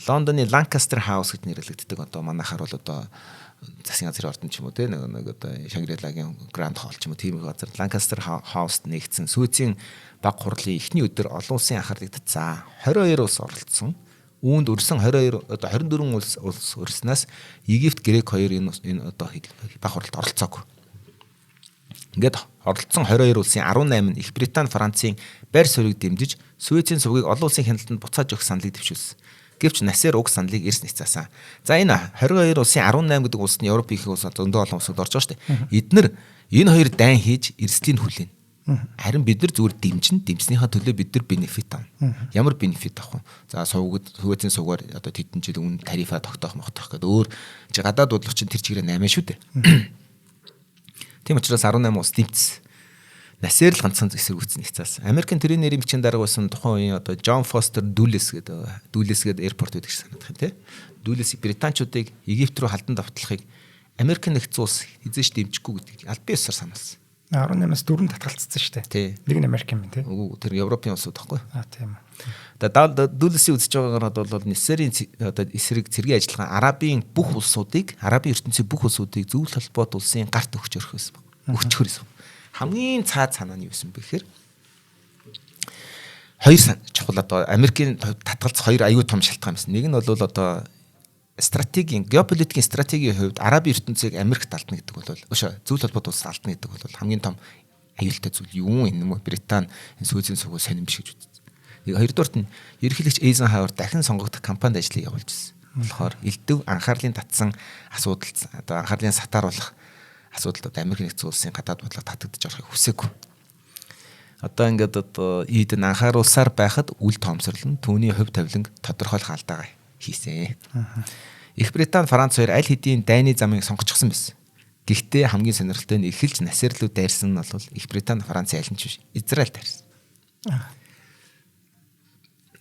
Лондоны Lancaster House гэж нэрлэгддэг. Одоо манайхаар бол одоо засгийн газрын ордон ч юм уу те нэг одоо Шангрилагийн Grand Hall ч юм уу тийм их газар Lancaster House-д нэгдсэн Суэцийн баг хурлын эхний өдөр олон улсын анхаарлыг татсан. 22 улс оролцсон. Үүнд өрсөн 22 одоо 24 улс өрснөөс Египт, Грек хоёр энэ одоо баг хурлд оролцоогүй. Ингээд оролцсон 22 улсын 18 нь Их Британи, Францын байр суурийг дэмжиж Суэцийн сувгийг олон улсын хяналтанд буцааж өгөх саналыг дэвшүүлсэн. Гэвч Насер уг саналыг эрс няцаасан. За энэ 22 улсын 18 гэдэг улс нь Европын их улс зөндөө олон улсууд орж байгаа шүү дээ. Эднэр энэ хоёр дайн хийж эрсдлийг хүлээнэ. Харин бид нар зүгээр дэмжин, дэмжснийхаа төлөө бид нар benefit авна. Ямар benefit авах вэ? За сувгад Суэцийн сувгаар одоо тэдэн жил үн тарифаа тогтоох могтоох гэдэг өөр чи гадаад бодлого чинь тэр чигээрээ 8 шүү дээ. Тийм учраас 18 улс дэмжсэн. Насер л ганцхан эсэргүүцсэн няцаасан. Америкийн төрийн нэрийн бичгийн дарга байсан тухайн үеийн одоо Джон Фостер Дулес гэдэг Дулес гэдэг airport байдаг шиг санагдах юм те. Дулес британчуудыг Египт рүү халдан давтлахыг Америк нэгдсэн улс хэзээ ч дэмжихгүй гэдгийг аль бие усаар сануулсан. 18-аас 4 татгалцсан шүү дээ. Нэг нь Америк юм тий. Үгүй тэр Европын улсууд байхгүй. Аа тийм. Одоо Дулесийн үзэж байгаагаар бол Насерийн одоо эсрэг цэргийн ажиллагаа Арабын бүх улсуудыг, Арабын ертөнцийн бүх улсуудыг зөвлөл холбоот улсын гарт өгч өрөх байсан. Өгчхөр байсан. Хамгийн цаад санаа нь юу байсан бэ гэхээр хоёр чухал одоо Америкийн татгалцах хоёр аюу том шалтгаан байсан. Нэг нь бол одоо стратегийн геополитикийн стратегийн хувьд Арабын ертөнцийг Америкт алдна гэдэг бол өшөө зөвлөл холбоот улс алдна гэдэг бол хамгийн том аюултай зүйл юу юм бэ? Британи энэ Суэцийн сувг сонирн биш гэж үзсэн. Нэг хоёрдугаарт нь ерөнхийлөгч Эйзенхауэр дахин сонгогдох кампанид ажлыг явуулж ирсэн. болохоор элдв анхаарлын татсан асуудал одоо анхаарлын сатааруулах асуудалд одоо Америк нэгдсэн улсын гадаад бодлого татагдаж орохыг хүсээгүй. Одоо ингээд одоо Иден анхааруулсаар байхад үл тоомсорлон түүний хувь тавиланг тодорхойлох алдаагаа хийсэн. Их Британи, Франц хоёр аль хэдийн дайны замыг сонгочихсон байсан. Гэхдээ хамгийн сонирхолтой нь эхэлж Насер руу дайрсан нь бол Их Британи, Францын аль нь ч биш, Израиль дайрсан.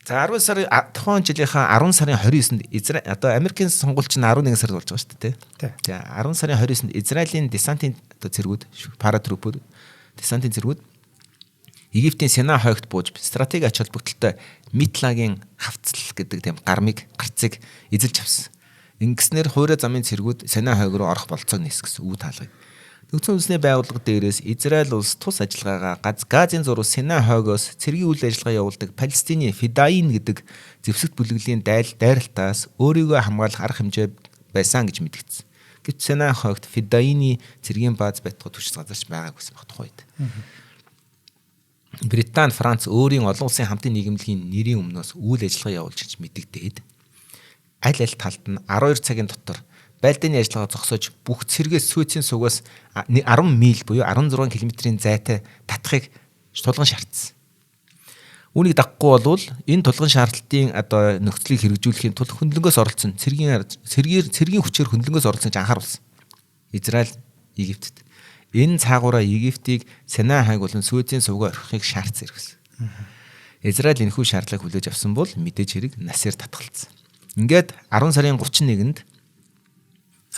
За 10 сарын тухайн жилийнхаа 10 сарын 29-нд Израиль одоо Америкийн сонгуул чинь 11 сард болж байгаа шүү дээ, тий. За 10 сарын 29-нд Израилийн десантын одоо цэргүүд, паратрупүүд, десантын цэргүүд Египтийн Сина хойгт бууж стратеги ач холбогдолтой Митлагийн хавцал гэдэг тийм гармыг гарцыг эзэлж авсан. Ингэснээр хуурай замын цэргүүд Сина хойг руу орох болцоог нээсгэсэн үе таалгыг. Нэгдсэн үндэсний байгууллага дээрээс Израиль улс тус ажиллагаагаа Газын зуруу Сина хойгоос цэргийн үйл ажиллагаа явуулдаг Палестины Фидаин гэдэг зэвсэгт бүлэглэлийн дайралтаас өөрийгөө хамгаалах арга хэмжээ байсан гэж мэдгдсэн. Гэвч Сина хойгт Фидаины цэргийн бааз байтугай түвшиж газарч байгаагүйсэн баг тухайн үед. Британи, Франц өөрийн олон улсын хамтын нийгэмлэгийн нэрийн өмнөөс үйл ажиллагаа явуулж гэж мэдэгдээд аль аль талд нь 12 цагийн дотор байлдааны ажиллагаа зогсоож бүх цэргээс Суэцийн сугаас 10 миль буюу 16 км-ийн зайтай татахыг тулган шаардсан. Үүнийг дагахгүй болвол энэ тулган шаардалтын одоо нөхцөлийг хэрэгжүүлэхийн тулд хөндлөнгөөс оролцсон цэргийн хүчээр хөндлөнгөөс оролцсон гэж анхааруулсан. Израиль Египтэд. Энэ цаагаараа Египтийг Синай хайг болон Суэцийн сувгаа орхихыг шаардсан хэрэгсэн. Израиль энэхүү шаардлагыг хүлээж авсан бол мэдээж хэрэг Насер татгалцсан. Ингээд 10 сарын 31-нд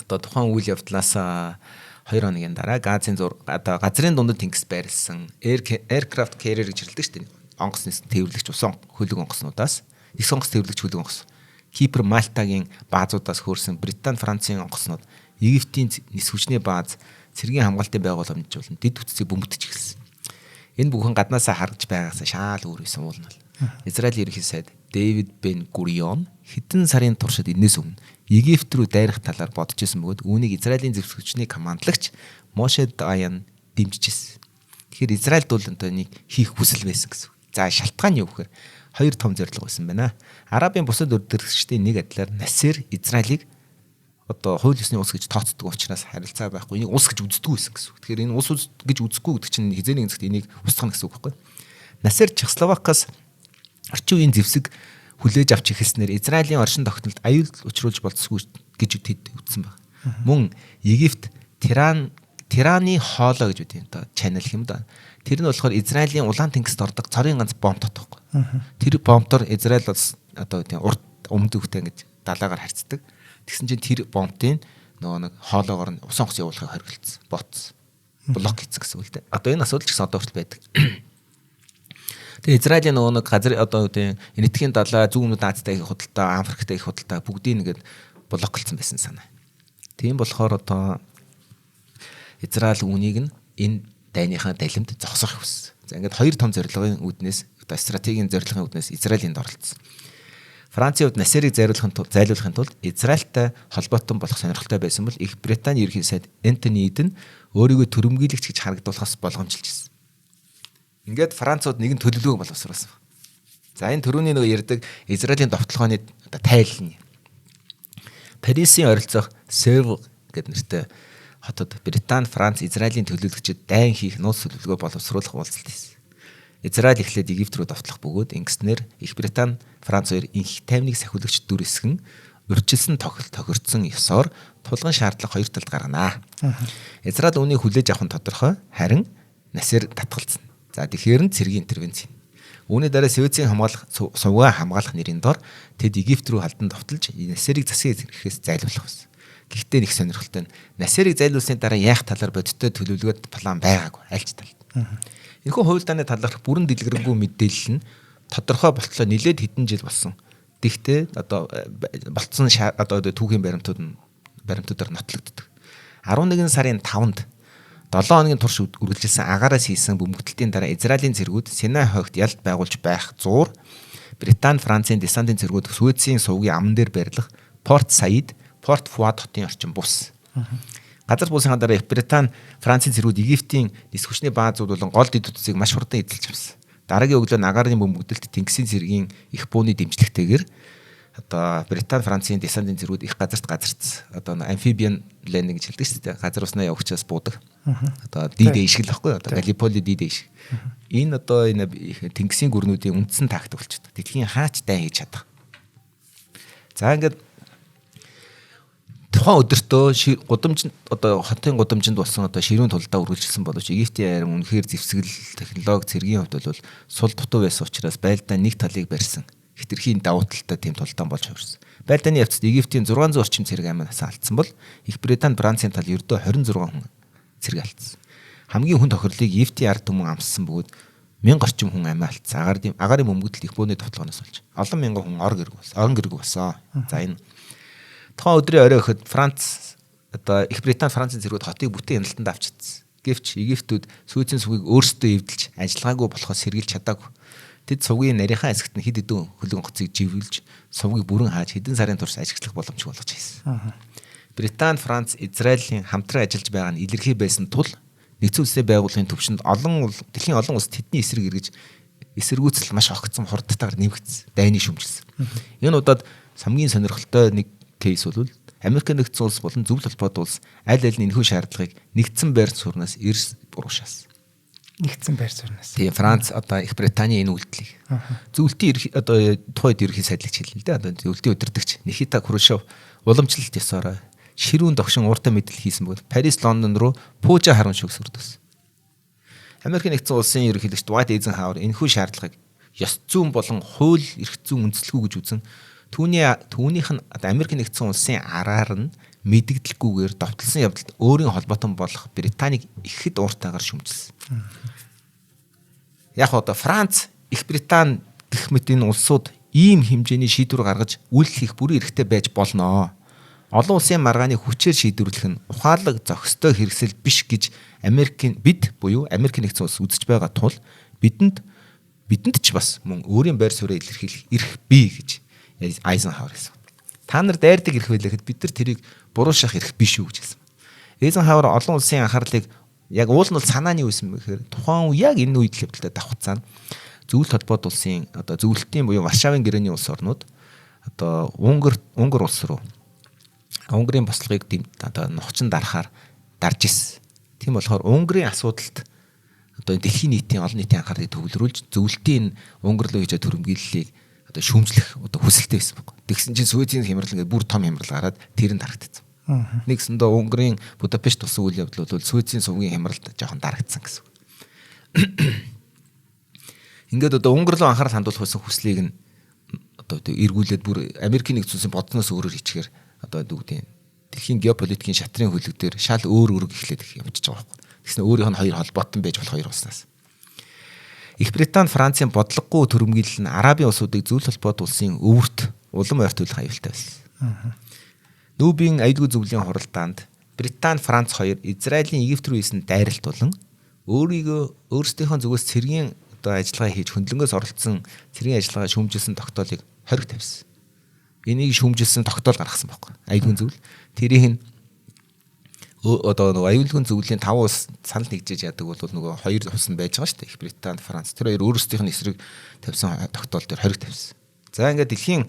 одоо тухайн үйл явдлаас 2 хоногийн дараа Газын зур одоо газрын дундад тэнгис байрлсан aircraft carrier гэж хэлдэг шүү дээ. Онгоцны тээвэрлэгч усан хөлөг онгоцнуудаас их онгоц тээвэрлэгч хөлөг онгоц Кипр, Мальтагийн баазуудаас хөөрсөн Британи, Францын онгоцнууд Египтийн нис хүчний бааз цэргийн хамгаалтын байгууламж болон дэд бүтцийг бөмбөгдөж эхэлсэн. Энэ бүхэн гаднаасаа харж байгаас шаал өөр байсан уул нь бол. Израилийн ерөнхий сайд Дэвид Бен Гурион хэдэн сарын туршид энэс өмнө Египт рүү дайрах талаар бодож исэн бөгөөд үүнийг Израилийн зэвсэгчний командлагч Моше Даян дэмжиж ирсэн. Тэгэхээр Израильд бол одоо энийг хийх хүсэл байсан гэсэн. За шалтгаан нь юу гэхээр хоёр том зорилго байсан байна. Арабын бусад өдөртөгчдийн нэг адилаар Насер Израилийг одоо хууль ёсны улс гэж тооцдог учраас харилцаа байхгүй. Энийг улс гэж үздэг байсан гэсэн үг. Тэгэхээр энэ улс гэж үзэхгүй гэдэг чинь хизээ нэгэн цагт энийг устгах гэсэн үг байхгүй. Насер Чехословакаас орчин үеийн зэвсэг хүлээж авч эхэлснээр Израилийн оршин тогтнолд аюул учруулж болцсгүй гэж тэд үзсэн баг. Мөн Египт Тираны хоолой гэж үгүй юм да чанал юм да. Тэр нь болохоор Израилийн улаан тэнгист ордог цорын ганц бомб тохгүй. Тэр бомбтор Израиль бас одоо тийм урд өмнөд өвтэй ингэж далаагаар харьцдаг. Тэгсэн чинь тэр бомбтын нөгөө нэг хоолоогоор нь усан хос явуулахыг хориглолцсон. Ботсон. Блок хийсэн гэсэн үг л дээ. Одоо энэ асуудал ч гэсэн одоо хүртэл байдаг. Тэгээ Израилийн нөгөө нэг газар одоо тийм Энэтхийн далай, зүүн өмнөд Азитай их худалдаа, Африктай их худалдаа бүгдийг нэгэд блоклцсон байсан санаа. Тийм болохоор одоо Израиль үүнийг нь энэ дайныхаа далимд зогсоох хүссэн. За ингээд хоёр том зорилгын үүднээс одоо стратегийн зорилгын үүднээс Израиль энд оролцсон. Францын хувьд Насерыг зайлуулахын тулд Израильтай холбоотон болох сонирхолтой байсан бол Их Британий ерөнхий сайд Энтони Иден өөрийгөө төрөмгийлэгч гэж харагдуулахаас болгоомжилж ирсэн. Ингээд Францууд нэгэн төлөвлөгөө боловсруулсан. За энэ төрөүний нөгөө ярьдаг Израилийн довтлогооны одоо тайлан. Парисын ойролцоох Севр гэдэг нэртэй хотод Британи, Франц, Израилийн төлөөлөгчид дайн хийх нууц төлөвлөгөө боловсруулах уулзалт хийсэн. Израиль эхлээд Египт рүү довтлох бөгөөд ингэснээр Их Британи, Франц хоёр инх тайвныг сахиулагч дүр эсгэн урьдчилсан тохирцсон ёсоор тулгын шаардлага хоёр талд гаргана. Израиль үүнийг хүлээж авах нь тодорхой, харин Насер татгалзна. За тэгэхээр нь цэргийн интервенц. Үүний дараа Швецийн хамгаалах сувгаа хамгаалах нэрийн дор тэд Египт рүү халдан довтолж Насерыг засгийн зэрэгээс зайлуулах байсан. Гэхдээ нэг сонирхолтой нь Насерыг зайлуулсны дараа яах талаар бодиттой төлөвлөгөө план байгаагүй аль ч талд. Энэхүү хуульдааны талаарх бүрэн дэлгэрэнгүй мэдээлэл нь тодорхой болтлоо нэлээд хэдэн жил болсон. Тэгтээ одоо болцсон одоо түүхийн баримтууд нь баримтуудаар нотлогддог. 11 сарын 5-нд 7 хоногийн турш үргэлжилсэн агаараас хийсэн бөмбөгдөлтийн дараа Израилийн цэргүүд Синай хойгт ялд байгуулж байх зуур Британи, Францын десантын цэргүүд Швецийн сувгийн аман дээр байрлах Порт Саид, Порт Фуад хотын орчин бус. Газар буусныхаа дараа Их Британи, Францын цэргүүд Египтийн нисэх хүчний баазууд болон гол дэд бүтцийг маш хурдан эзэлж авсан. Дараагийн өглөө агаарын бөмбөгдөлт Тэнгисийн цэргийн их бууны дэмжлэгтэйгээр одоо Британи, Францын десантын цэргүүд их газарт газарцсан. Одоо amphibian landing гэж хэлдэг шүү дээ. Газар уснаа явагчаас буудаг. Одоо D-Day шиг л баггүй одоо Галиполи D-Day шиг. Энэ одоо энэ Тэнгисийн гүрнүүдийн үндсэн тактик болчихдог. Дэлхийн хаач дайн хийж чадах. За ингээд тухайн өдөртөө гудамжинд одоо хотын гудамжинд болсон одоо ширүүн тулдаа үргэлжилсэн боловч Египтийн арим үнэхээр зэвсгэл технологи цэргийн хувьд бол сул дутуу байсан учраас байлдаа нэг талыг барьсан. Хэтэрхийн давуу талтай тийм тулдаан болж хувирсан. Байлдааны явцад Египтийн 600 орчим цэрэг амиа насаа алдсан бол Их Британи, Францын тал ердөө 26 хүн цэрэг алдсан. Хамгийн хүн тохирлыг Египтийн ард түмэн амссан бөгөөд 1000 орчим хүн амиа алдсан. Агаарын бөмбөгдөл их бууны довтлогоноос болж олон мянган хүн ор гэрэг болсон. Орон гэрэг болсон. За энэ тухайн өдрийн орой өгөхөд Франц одоо Их Британи, Францын цэргүүд хотыг бүтэн хяналтанд авч чадсан. Гэвч Египтүүд Суэцийн сувгийг өөрсдөө эвдэлж ажиллагаагүй болохоос сэргийлж чадаагүй. Тэд сувгийн нарийнхан хэсэгт нь хэд хэдэн хөлөг онгоцыг живүүлж сувгийг бүрэн хааж хэдэн сарын турш ажиглах боломжгүй болгож хийсэн. Британи, Франц, Израилийн хамтран ажиллаж байгаа нь илэрхий байсан тул нэгдсэн улсын байгууллагын түвшинд олон дэлхийн олон улс тэдний эсрэг эргэж эсэргүүцэл маш огцом хурдтайгаар нэмэгдсэн. Дайны шүмжилсэн. Энэ удаад хамгийн сонирхолтой нэг кейс бол Америк нэгдсэн улс болон зөвлөл холбоот улс аль аль нь энэхүү шаардлагыг нэгдсэн байр суурнаас эрс буруушаасан. Нэгдсэн байр суурнаас. Тийм Франц одоо Их Британий энэ үйлдэлийг. Зөвлөлтийн одоо тухайд ерөнхий сайдлагч хэлнэ л дээ. Одоо зөвлөлтийн удирдагч Никита Хрущев уламжлалт ёсоороо ширүүн догшин ууртай мэдээлэл хийсэн бөгөөд Парис, Лондон руу пуужа харамж шүгсгэрдсэн. Америк нэгдсэн улсын ерөнхийлөгч Дуайт Эйзенхауэр энэхүү шаардлагыг ёс зүйн болон хууль эрх зүйн үндэслэгүй гэж үзэн түүнийх нь Америк нэгдсэн улсын араар нь мэдэгдэлгүйгээр довтлсон явдалд өөрийн холбоотон болох Британийг ихэд ууртайгаар шүмжилсэн. Яг одоо Франц, Их Британи гэх мэт энэ улсууд ийм хэмжээний шийдвэр гаргаж үйлдэл хийх бүрэн эрхтэй байж болно. Олон улсын маргааныг хүчээр шийдвэрлэх нь ухаалаг зохистой хэрэгсэл биш гэж Америкийн бид буюу Америк нэгдсэн улс үзэж байгаа тул бидэнд ч бас мөн өөрийн байр сууриа илэрхийлэх эрх бий гэж Айзенхауэр хэлсэн. Та нар дайрдаг эрх байлаа гэхэд бид нар тэрийг буруу шах эрх биш үү гэж хэлсэн. Эйзенхауэр олон улсын анхаарлыг яг уул нь бол санааны үсэн гэхээр тухайн үе яг энэ үед л хэвдэлтэй давхцаана. Зөвлөлт холбоот улсын одоо зөвлөлтийн буюу Варшавын гэрээний улс орнууд одоо Унгар улс руу Унгарын бослогыг одоо нухчин дарахаар дарж ирсэн. Тийм болохоор Унгарын асуудалд одоо дэлхийн нийтийн олон нийтийн анхаарлыг төвлөрүүлж зөвлөлтийн Унгар руу хийж төрөмгийллийг одоо шүүмжлэх одоо хүсэлтэй байсан байхгүй. Тэгсэн чинь Шведийн хямрал ингээд бүр том хямрал гараад тэр нь дарагдсан. Нэгсэндээ Унгарын Будапешт болсон үйл явдал бол Шведийн сувгийн хямралд жоохон дарагдсан гэсэн. Ингээд одоо Унгар руу анхаарал хандуулах байсан хүслийг нь одоо эргүүлээд бүр Америкийн нэгдсэн улсын бодсноос өөрөөр хийчихээр одоо нүгдийн дэлхийн геополитикийн шатрын хөлөг дээр шал өөр үүрэг эхлээд явчихж байгаа байхгүй. Тэгснэ өөрийнх нь хоёр холбоотон байж болох хоёр улснаас. Их Британи Францын бодлогогүй төрөмгийлэл нь Арабын улсуудыг зөвлөл холбоот улсын өвөрт улам ойртуулах аюултай байсан. Нүүбийн аюулгүй зөвлөлийн хуралдаанд Британи, Франц хоёр Израилийн Египт рүү хийсэн дайралт болон өөрийгөө өөрсдийнхөө зүгээс цэргийн одоо ажиллагаа хийж хөндлөнгөөс оролцсон цэргийн ажиллагаа шүүмжилсэн тогтоолыг хориг тавьсан. Энийг шүүмжилсэн тогтоол гаргасан байхгүй. Аюулгүй зөвлөл. Тэрийг нь одоо нөгөө аюулгүй зөвлөлийн 5 улс санал нэгжиж яадаг бол нөгөө хоёр улс нь байж байгаа шүү дээ. Их Британи, Франц. Тэр хоёр өөрсдийнх нь эсрэг тавьсан тогтоол дээр хориг тавьсан. За ингээд дэлхийн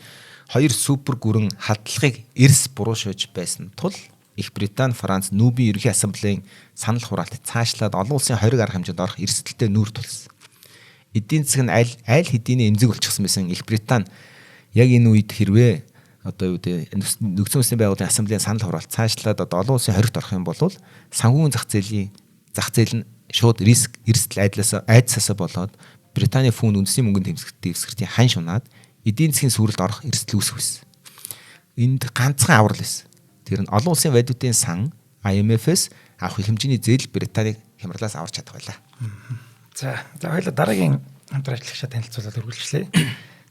хоёр супер гүрэн хадлагыг эрс буруу шууж байсан тул Их Британи, Франц Нүүбийн ерөнхий ассамблеийн санал хураалт цаашлаад олон улсын хориг арга хэмжээнд орох эрсдэлтэй нүүр тулсан. Эдийн засаг нь аль хэдийн эмзэг болчихсон байсан Их Британи яг энэ үед хэрвээ одоо юу гэдэг нэгдсэн улсын байгууллагын ассамблеийн санал хураалт цаашлаад одоо олон улсын хоригт орох юм бол санхүүгийн зах зээл нь шууд риск эрсдэл айдасаасаа болоод Британий фунт үндэсний мөнгөнд дэвсгэртийн ханш унаад эдийн засгийн сүрэлд орох эрсдэл үүсэх байсан. Энд ганцхан аврал байсан. Тэр нь олон улсын валютын сан IMF-с авах хэмжээний зээл Британийг хямралаас аварч чадах байлаа. За хоёулаа дараагийн хамтран ажиллагчаа танилцуулаад үргэлжлэе.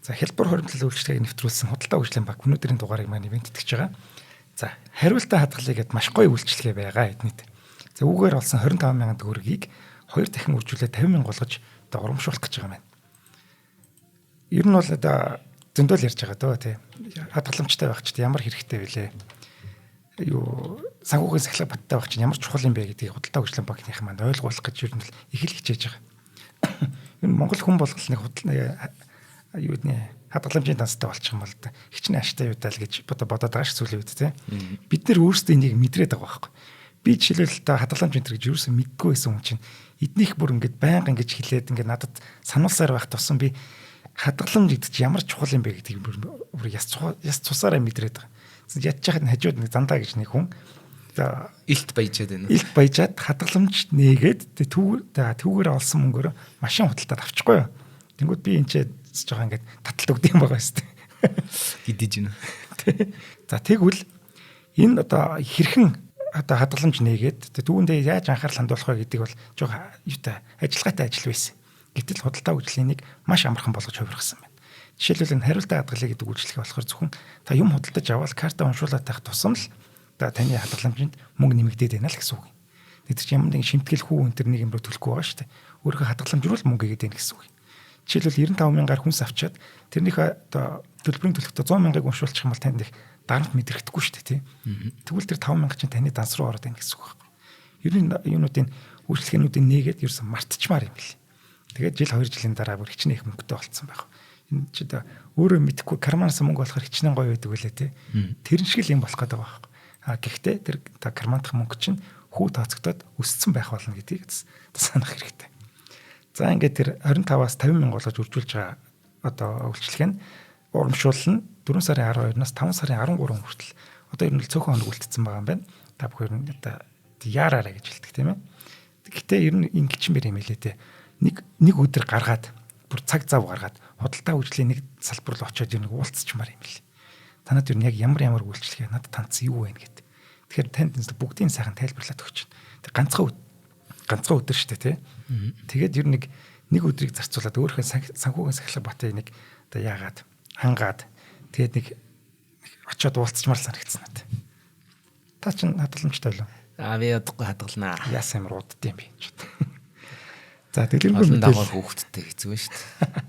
За хялбар хуримтлал үйлчилгээг нэвтрүүлсэн худалдаа хөгжлийн банк өнөөдрийн дугаарыг маань ивент тэтгэж байгаа. За хариултаа хадгалъя гэд маш гоё үйлчилгээ байгаа эднийт. За үүгээр олсон 25 мянган төгрөгийг хоёр дахин үржүүлээд 50 мянга болгож одоо урамшуулах гэж байгаа юм байна. Ер нь бол одоо зөндөл ярьж байгаа дөө тий. Хадгаламжтай байх чинь ямар хэрэгтэй вүлээ. Юу санхүүгийн сахилга баттай байх чинь ямар чухал юм бэ гэдгийг худалдаа хөгжлийн банкныхан маань ойлгуулах гэж ер нь л их л хичээж байгаа. Ер нь Монгол хүн болгол нэг худлаа юу нэ хадгаламжийн данстай болчих юм бол да хичнээн аштай юу даа л гэж бодоод байгаа ш сүүлийн үед тий. Бид нэр өөрсдөө энийг мэдрээд байгаа байхгүй. Би жишээлбэл та хадгаламж энэ гэж юусэн мэдгүй байсан хүн чинь эднийх бүр ингээд байнга ингэж хэлээд ингээд надад сануулсаар байх тусам би хадгаламж гэдэг чинь ямар чухал юм бэ гэдгийг бүр яс цусаараа мэдрээд байгаа. Ядж яхад хажууд нэг зандаа гэж нэг хүн за илт баяжаад байна. Илт баяжаад хадгаламж нээгээд түүгээр олсон мөнгөөр машин худалдаад авчихгүй юу. Тэнгүүд би энэ ч жоохон ингээд таталт өгд юм байгаа шүү дээ. Гидэж байна. За тэгвэл энэ одоо хэрхэн одоо хадгаламж нээгээд түүндээ яаж анхаарал хандуулах вэ гэдэг бол жоохон юутай ажиллагаатай ажил байсан. Гэтэл худалдаа хөгжлийн маш амархан болгож хувиргасан байна. Жишээлбэл энэ хариултаа хадгалъя гэдэг үйлчлэгээ болохоор зөвхөн та юм худалдаж аваад карта уншуулаад байх тусам л одоо таны хадгаламжинд мөнгө нэмэгдээд байна л гэсэн үг. Тэд чинь ямар нэгэн шимтгэл хүү энэ төр нэг юм руу төлөхгүй байгаа шүү дээ. Өөрийнхөө хадгаламж руу л мөнгө игээд байна гэсэн үг. Жишээлбэл 95 мянгаар хүнс авчаад тэрнийхээ одоо төлбөрийн төлөختөө 100 мянгаыг уншуулчих юм бол танд их дарамт мэдрэхдэггүй шүү дээ, тий. Тэгвэл тэр 5 мянга чинь таны данс руу ороод байна гэсэн үг байхгүй. Ер нь юунуудын үйлчлэгээнүүдийн нээгээд ерөөсөн мартчихмаар юм бэл. Тэгээд жил 2 жилийн дараа бүр хичнээн их мөнгөтэй болцсон байх. Энэ чи одоо өөрөө мэдэхгүй карманаас мөнгө болохоор хичнээн гоё байдаг үлээ, тий. Тэрэн шиг л юм болох гэдэг байгаа байхгүй. А гэхдээ тэр кармандах мөнгө чинь хүү тооцогдоод өссөн байх болно гэдгийг санах хэрэгтэй. За ингээд тэр 25-аас 50 мянга болгож үржүүлж байгаа одоо үйлчлэг нь урамшуулал нь 4 сарын 12-наас 5 сарын 13 хүртэл одоо ер нь л цөөхөн хоног үлдсэн байгаа юм байна. Та бүхэн ер нь одоо яараарай гэж хэлдэг тийм ээ. Гэтэ ер нь ингэж юм хэлээ те. Нэг өдөр гаргаад бүр цаг зав гаргаад худалдаа хөгжлийн нэг салбар руу очиод ер нь уулзчмаар юм бэл. Танад ер нь яг ямар үйлчлэгээ надад тандсан юу вэ гэд. Тэгэхээр танд бүгдийн сайхан тайлбарлаад өгч. Тэг ганцхан өдөр шүү дээ тий. Тэгээд ер нь нэг өдрийг зарцуулаад өөрийнхөө санхүүгийн сахилга батыг нэг одоо яагаад хангаад тэгээд нэг очиод уулзчмаар санагдсан надад. Та чинь хадгаламжтай байлаа. Аа би ядахгүй хадгалнаа. Яасан ямар удд юм бэ. За дэлгэрэнгүй мэдээлэл хүүхдтэй хэцүү шүү дээ.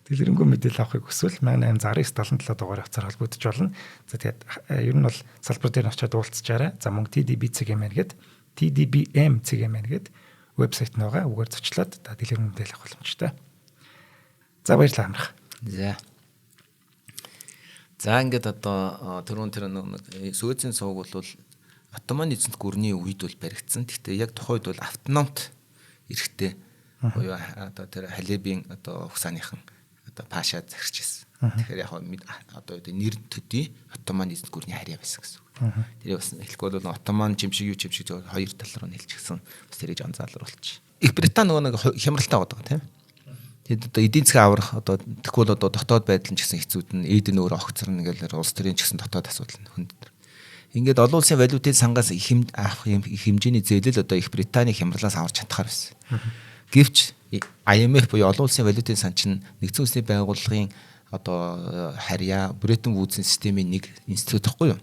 Дэлгэрэнгүй мэдээлэл авахыг хүсвэл 1869 77 дугаар хавцаар холбогдож болно. За тэгээд ер нь бол салбар дээр нь очиод уулзчаарай. За мөн TDB.mn гээд TDBM.mn гээд вебсайт нь байгаа. Үгээр зочлоод та дэлгэрэнгүй мэдээлэл авах боломжтой. За баярлалаа амрах. За. За ингээд одоо түрүүн тэр нэг Суэцийн сувг бол Оттоман эзэнт гүрний үед бол баригдсан. Гэхдээ яг тухайн үед бол автономт эрхтэй буюу одоо тэр Халебийн одоо хугацааныхан одоо паша захирч байсан. Тэгэхээр яг одоо нэр төдий Оттоман эзэнт гүрний харьяа байсан гэсэн үг. Тэр бас хэлэхгүй бол Оттоман чимшиг юу чимшиг хоёр тал руу нэлчихсэн. Бас тэрийг анзаалруулчих. Их Британи нөгөө нэг хямралтай байгаа тийм. Тэгэд одоо эдийн засгийн аврах одоо тэгэхгүй бол одоо дотоод байдал нь ч гэсэн хэцүүд нь эд нь өөр огцорно ингээл улс төрийн ч гэсэн дотоод асуудал нь хүнд. Ингээд олон улсын валютын сангаас их авах их хэмжээний зээлэл одоо Их Британий хямралаас аварч чадхаар байсан. Гэвч IMF буюу олон улсын валютын сан чинь нэгдсэн үндэсний байгууллагын одоо харьяа Бреттон Вудсийн системийн нэг институт байхгүй юу?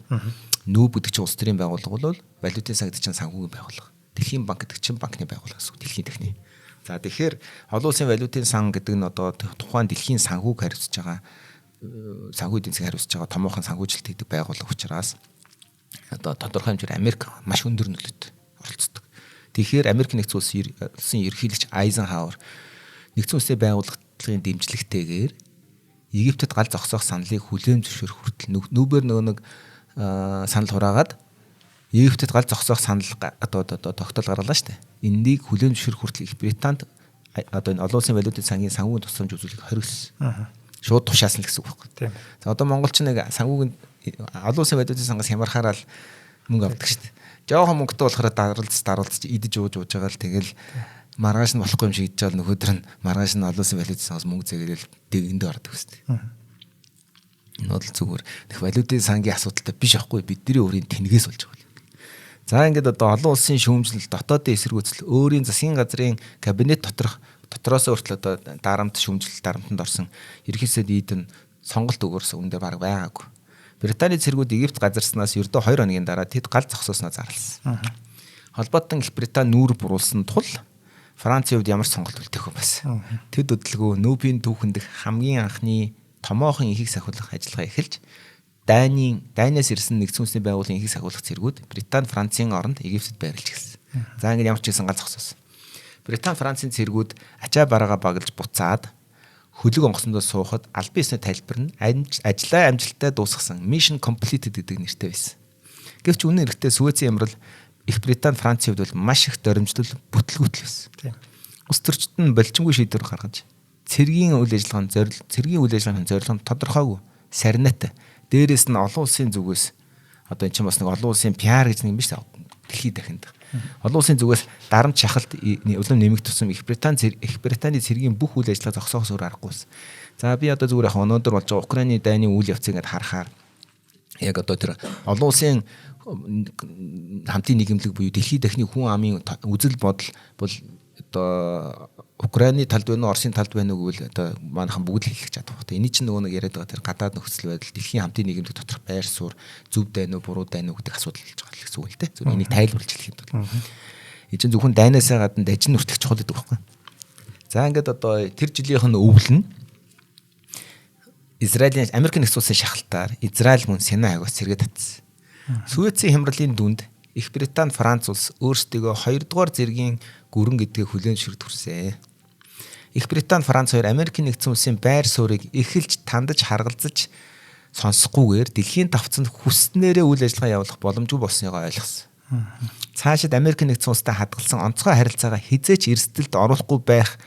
Нүүб гэдэг чинь улс төрийн байгууллага бол валютын сан гэдэг чинь санхүүгийн байгууллага. Дэлхийн банк гэдэг чинь банкны байгууллага гэсэн үг. Дэлхийн техник. За тэгэхээр олон улсын валютын сан гэдэг нь одоо тухайн дэлхийн санхүүг хариуцж байгаа санхүү эдийн засгийг хариуцж байгаа томоохон санхүүжилт хийдэг байгууллага учраас одоо тодорхой хэмжээгээр Америк маш өндөр нөлөөт оролцдог. Тэгэхээр Америк нэгдсэн улсын ерөнхийлөгч Айзенхауэр нэгдсэн улсын байгууллагын дэмжлэгтэйгээр Египтэд гал зогсоох саналыг хүлээн зөвшөөрөх хүртэл нүүбээр нөгөө нэг санал хураагаад Египтэд гал зогсоох санал одоо тогтоол гаргалаа шүү дээ. Энэнийг хүлээн зөвшөөрөх хүртэл Их Британд одоо энэ олон улсын валютын сангийн санхүүгийн тусламж үзүүлэхийг хориглосон. Шууд тушаасан л гэсэн үг байхгүй. За одоо монголч нэг санхүүгийн олон улсын валютын сангаас хямрахаараа л мөнгө авдаг шүү дээ. Жохон мөнгөтэй болохоор даралц идэж ууж байгаа л тэгэл маргааш нь болохгүй юм шиг идэж байгаа нөхөдөр нь маргааш нь олон улсын валютын сангаас мөнгө зээгээл дэгэндээ ордог шүү дээ. Энэ бол зүгээр тэг валютын сангийн асуудалтай биш аахгүй, бидний өөрийн тэнэгээс болж байгаа. За ингээд одоо олон улсын шүүмжлэл, дотоодын эсэргүүцэл, өөрийн засгийн газрын кабинет доторх дотроос хүртэл одоо дарамт шүүмжлэл дарамтанд орсон ерөнхийдөө Иден сонголт өгөрсөн үндэ баг байгаагүй. Британий цэргүүд Египт газарснаас ердөө 2 хоногийн дараа тэд гал зогсоосноо зарласан. Холбоотон Их Британи нүүр буруулсан тул Францын хувьд ямар ч сонголт үлдээхгүй байсан. Тэд удалгүй Нүүбийн түүхэн дэх хамгийн анхны томоохон ихийг сахиулах ажиллагаа эхэлж Дайнаас ирсэн нэгдсэн үндэсний байгууллагын ихийг сахиулах цэргүүд Британи Францын оронд Египтэд байрлаж эхэлсэн. За ингээд ямар ч байсан гал зогсоосон. Британи Францын цэргүүд ачаа бараагаа баглаж буцаад хөлөг онгоцондоо суухад албан ёсны тайлбар нь ажлаа амжилттай дуусгасан Mission Completed гэдэг нэртэй байсан. Гэвч үнэн хэрэгтээ Суэцийн хямрал Их Британи Францын хувьд бол маш их доримжлол бүтлгүүтэл байсан. Улс төрчид нь болчингүй шийдвэр гаргаж цэргийн үйл ажиллагааны зорилго нь тодорхойгүй, сарниатай. Дээрээс нь олон улсын зүгээс одоо эн чинь бас нэг олон улсын PR гэж нэг юм биш үү? Дэлхийд дахинд. Олон улсын зүгээс дарамт шахалт улам нэмэгдэх тусам Их Британий цэргийн бүх үйл ажиллагаа зогсоохоос өөр аргагүй байсан. За би одоо зүгээр яг өнөөдөр болж байгаа Украины дайны үйл явцыг ингээд харахаар яг одоо тэр олон улсын хамтын нийгэмлэг буюу дэлхийд дахны хүн амын үзэл бодол бол одоо Украины талд байна уу, Оросын талд байна уу гэвэл одоо манайхан бүгд л хэлэх чадах байх. Эний чинь нөгөө нэг яриад байгаа тэр гадаад нөхцөл байдал, дэлхийн хамтын нийгэмлэг доторх байр суурь зөв дайн уу, буруу дайн уу гэдэг асуудал болж байгаа л гэсэн үг л дээ. Зүгээр энийг тайлбарлаж хэлэх юм бол. Энэ чинь зөвхөн дайнаасаа гадна дажин нүртэх чухал гэдэг байхгүй. За ингээд одоо тэр жилийнх нь өвөл нь Израилийн Америк нэгдсэн улсын шахалтаар Израиль мөн Синай хагаас сэргээ татсан. Суэцийн хямралын дүнд Их Британи, Франц улс өөрсдийгөө хоёрдугаар зэргийн гүрэн гэдгийг хүлээн зөвшөөрөх төрсэй. Их Британи, Франц хоёр Америкийн нэгдсэн улсын байр суурийг эхэлж тандаж харгалзаж сонсохгүйгээр дэлхийн давцанд хүснээрээ үйл ажиллагаа явуулах боломжгүй болсныг ойлгосон. Цаашид Америкийн нэгдсэн улстай хадгалсан онцгой харилцаагаа хизээч эрсдэлд оруулахгүй байх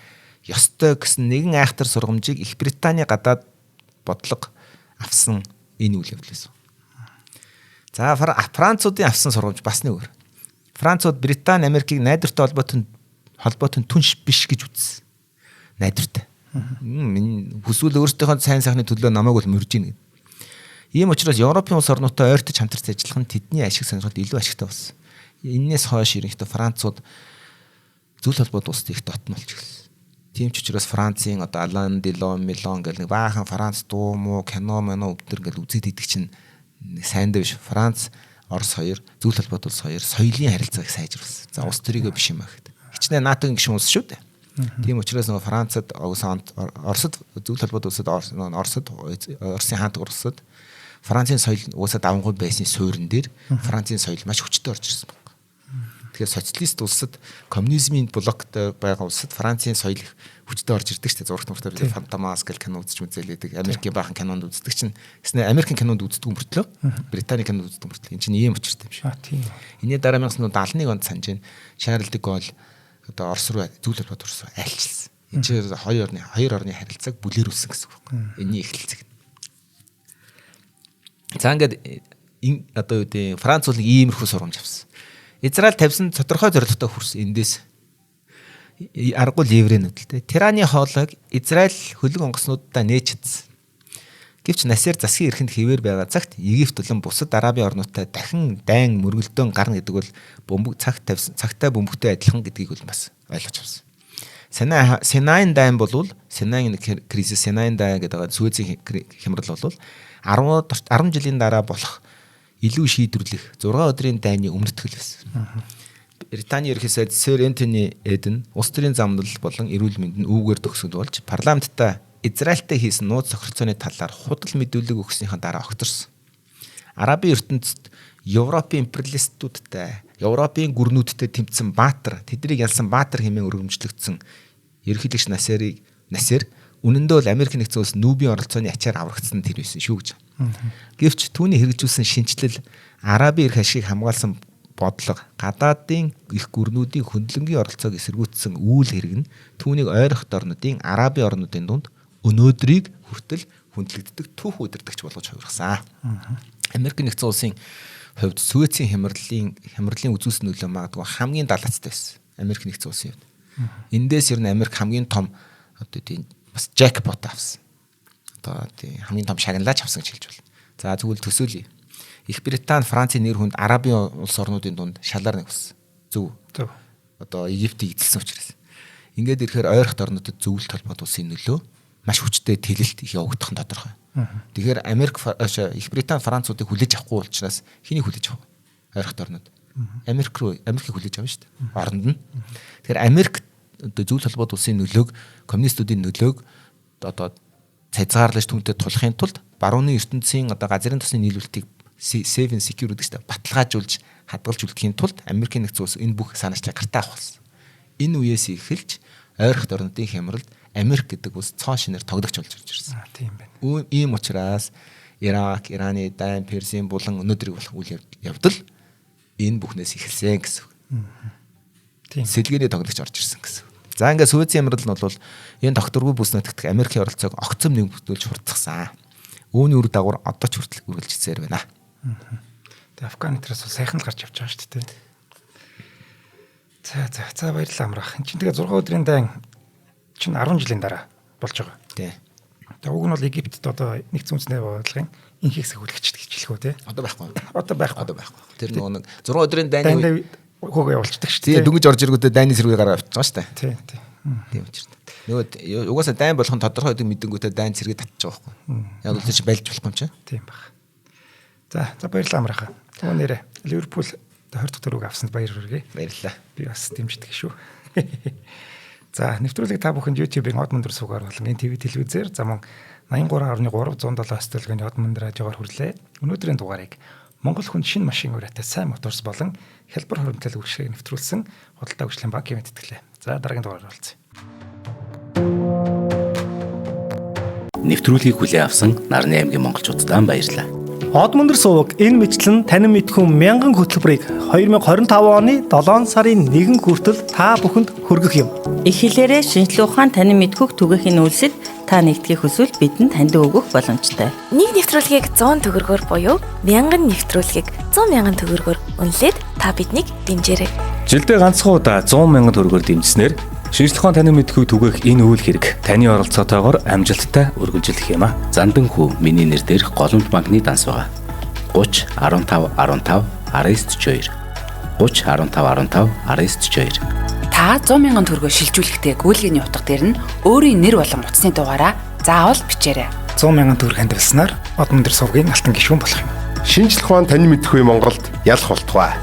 ёстой гэсэн нэгэн айхтар сургамжийг Их Британий гадаад бодлого авсан энэ үйл явдал байсан. За Француудын авсан сургамж бас нэг өөр. Францууд Британи, Америкийг найдвартай холбоотой түнш биш гэж үзсэн. Найдвартай. Минь хүсвэл өөрсдийнхөө сайн сайхны төлөө намайг бол мөрж ийн гэд. Ийм учраас Европын улс орнуудтай ойртож хамтарч ажиллах нь тэдний ашиг сонирхолд илүү ашигтай болсон. Эннээс хойш ерөнхийдөө Францууд зүйл холбоод улсад их дотно болж эхэлсэн. Тийм ч учраас Францын одоо Алан Делон, Милон гэл нэг баахан Франц дуу муу, кино мэнэ өвдөр гэл үзээд идэх чинь сайндаа биш. Франц Орос хоёр, Зүйл холбоот улс хоёр соёлын харилцааг сайжруулсан. За улс төрийгөө биш юм аа гэхэд. Хичнээн НАТО-гийн гишүүн улс шүү дээ. Тийм учраас нөгөө Францад, Оросд Зүйл холбоот улсад Оросд Оросын хаант улсад Францын соёл угаасаа давангуй байсны суурин дээр Францын соёл маш хүчтэй орж ирсэн байна. Тэгэхээр социалист улсад коммунизмын блоктой байгаа улсад Францын соёл их хүчтэй орж ирдэг шүү дээ. Зурагт муртаар бид Фантомас гэл кино үзэж үзээлээдэг. Америкийн баахан кинонд үздэг чинь. Тэснэ Америкийн кинонд үздэг мөртлөө Британий кинонд үздэг мөртлөө. Энэ чинь ийм учиртай юм шиг. Тийм. Энийн дараа 1971 онд санаж байна. Шарль де Голл одоо Орос руу Зүйл холбоот улс руу айлчилсан. Энэ чинь хоёр орны харилцааг бүлэрүүлсэн гэсэн үг байхгүй. Энийн эхлэлцэг. За ингээд одоо юу гэдэг Франц бол нэг иймэрхүү сургамж авсан. Израиль тавьсан тодорхой зорилготой хүрсэн эндээс аргагүй еврейнүүд л те. Тираны хоолойг Израиль хөлөг онгоцнуудаа нээж чадсан. Гэвч Насер засгийн эрхэнд хэвээр байгаа цагт Египт болон бусад Арабын орнуудтай дахин дайн мөргөлдөөн гарна гэдэг бол бөмбөг цагт тавьсан цагтай бөмбөгтэй адилхан гэдгийг бол бас ойлгож авсан. Синаин дайн болвол Синаин кризис, Синаин дайн гэдэг байгаа Суэцийн хямрал бол 10 жилийн дараа болох илүү шийдвэрлэх 6 өдрийн дайны өмнөтгөл байсан. Британий ерөнхий сайд Сэр Энтони Эден улс төрийн замнал болон эрүүл мэнд нь үүгээр төгсгөл болж парламенттай Израильтай хийсэн нууц тохиролцооны талаар худал мэдүүлэг өгснийхэн дараа огторсон. Арабын ертөнцид Европын империалистуудтай, Европын гүрнүүдтэй тэмцсэн Баатар, тэднийг ялсан Баатар хэмээн өргөмжлөгдсөн ерөнхийлөгч Насер үнэндээ бол Америк нэгдсэн улс нүүбийн оролцооны ачаар аврагдсан тэр байсан шүү гэж. Гэвч түүний хэрэгжүүлсэн шинэчлэл Арабын эрх ашигыг хамгаалсан бодлого, гадаадын их гүрнүүдийн хөндлөнгийн оролцоог эсэргүүцсэн үйл хэрэг нь түүнийг ойрхот орнуудын Арабын орнуудын дунд өнөөдрийг хүртэл хүндлэгддэг түүх удирдагч болгож хувиргасан. Америк нэгдсэн улсын хувьд Суэцийн хямралын үзүүлсэн нөлөө магадгүй хамгийн далаацтай байсан. Америк нэгдсэн улсын хувьд. Эндээс ер нь Америк хамгийн том одоо тийм бас джекпот авсан. Одоо тийм хамгийн том шагналаач авсан гэж хэлж байна. За тэгвэл төсөөлье. Их Британи, Францын нэр хүнд Арабын улс орнуудын дунд шалаар нэг болсон. Зөв. Зөв. Одоо Египтийг эзэлсэн учраас. Ингээд ирэхээр ойрхот орнуудад зөвлөлт холбоот улсын нөлөө маш хүчтэй тэлэлт их явагдах нь тодорхой. Тэгэхээр Америк, Их Британи, Француудыг хүлээж авахгүй учраас хэнийг хүлээж авах вэ? Ойрхот орнууд. Америк руу Америкийг хүлээж авна шүү дээ. Оронд нь. Тэгэхээр Америк одоо зөвлөлт холбоот улсын нөлөөг, коммунистуудын нөлөөг одоо цайзгаарлаж түүнтэй тулахын тулд барууны ертөнцийн одоо газрын тосны нийлүүлэлтийг safe and secure гэдэг чинь баталгаажуулж хадгалж үлдэхийн тулд Америкийн нэгдсэн улс энэ бүх санаачлалыг гартаа авах болсон. Энэ үеэс эхэлж ойрхот орнуудын хямралд Америк гэдэг улс цоон шинээр тоглогч болж ирж ирсэн. Тийм байна. Ийм учраас Ирак, Ираны дайн, Персийн булан өнөөдрийг болох үйл явдал энэ бүхнээс эхэлсэн гэсэн үг. Тийм. Сэлгээний тоглогч орж ирсэн гэсэн үг. За ингээд Суэцийн хямрал нь бол энэ докторгүй бүс нутагт Америкийн оролцоог огцом нэмэгдүүлж хурцгасан. Үүний үр дагавар одоо ч хүртэл үргэлжилсээр байна. Тэгээ Афган энтерээс бол сайхан л гарч явж байгаа шүү дээ. За за за баярлалаа амраах. Энд чинь тэгээ 6 өдрийн дайн чинь 10 жилийн дараа болж байгаа. Тий. Тэгээ уг нь бол Египтэд одоо нэгдсэн үндэсний бодлогын инх их сахиулагчд гэж хэлэх үү те. Одоо байхгүй. Одоо байхгүй. Одоо байхгүй. Тэр нөгөө нэг 6 өдрийн дайны хөөгөө явуулчихдаг шүү дээ. Тий, дөнгөж орж ирэнгүүтээ дайны сэргээ гараа авчихж байгаа шүү дээ. Тий, тий. Тийм учраас. Нөгөө угаасаа дайн болох нь тодорхой гэдэг мэдэнгүүтээ дайн сэргээ татчих байгаа байхгүй. Яг л чи байлж болохгүй юм чинь. Тийм баг. За, за баярлалаа амраахаа. Тэгвэл нэрээ Ливерпул 20 дахь дөрөвг авсанд баяр хүргэе. Баярлалаа. Би бас дэмждэг шүү. За, нэвтрүүлгийг та бүхэнд YouTube-ийн Од мөндөр суугаар болон NTV телевизээр за мөн 83.3 107 төлөвний Од мөндөр радиогоор хүрлээ. Өнөөдрийн дугаарыг Монгол хүн шинэ машин ураатай сайн моторс болон хялбар хуримтлал үйлчлэгийг нэвтрүүлсэн худалдаа хөгжлийн банкын мэдтгэлээ. За, дараагийн дугаараар уулзъя. Нэвтрүүлгийг хүлээн авсан Нарны аймгийн монголчуудад баярлалаа. Од мөндөр суваг энэ мэтлэн танин мэдхүн мянган хөтөлбөрийг 2025 оны 7 сарын 1 хүртэл та бүхэнд хүргэх юм. Их хэлээрээ шинжлэх ухаан танин мэдхүйг түгээхийн үйлсэд та нэгдэхийг хүсвэл бидэнд таньдаг өгөх боломжтой. Нэг нэвтрүүлгийг 100 төгрөгөөр буюу 1000 нэвтрүүлгийг 100 мянган төгрөгөөр үнэлээд та биднийг дэмжээрэй. Жилдээ ганцхан удаа 100 мянган төгрөгөөр дэмжсэнээр шинжлэх ухаан танин мэдхүйг түгээх энэ үйл хэрэг таны оролцоотойгоор амжилттай үргэлжлэх юм а. Зандан хүү миний нэр дээрх Голомт банкны данс байгаа. 30 15 15 19 42 30 15 15 19 42. Та 100 мянган төгрөгөөр шилжүүлэхдээ гүйлгээний утга дээр нь өөрийн нэр болон утасны дугаараа заавал бичээрэй. 100 мянган төгрөг хандивалснаар Од мөндөр сувгийн алтан гишүүн болох юм. Шинжлэх ухаан танин мэдхгүй Монголд ялах болтугай.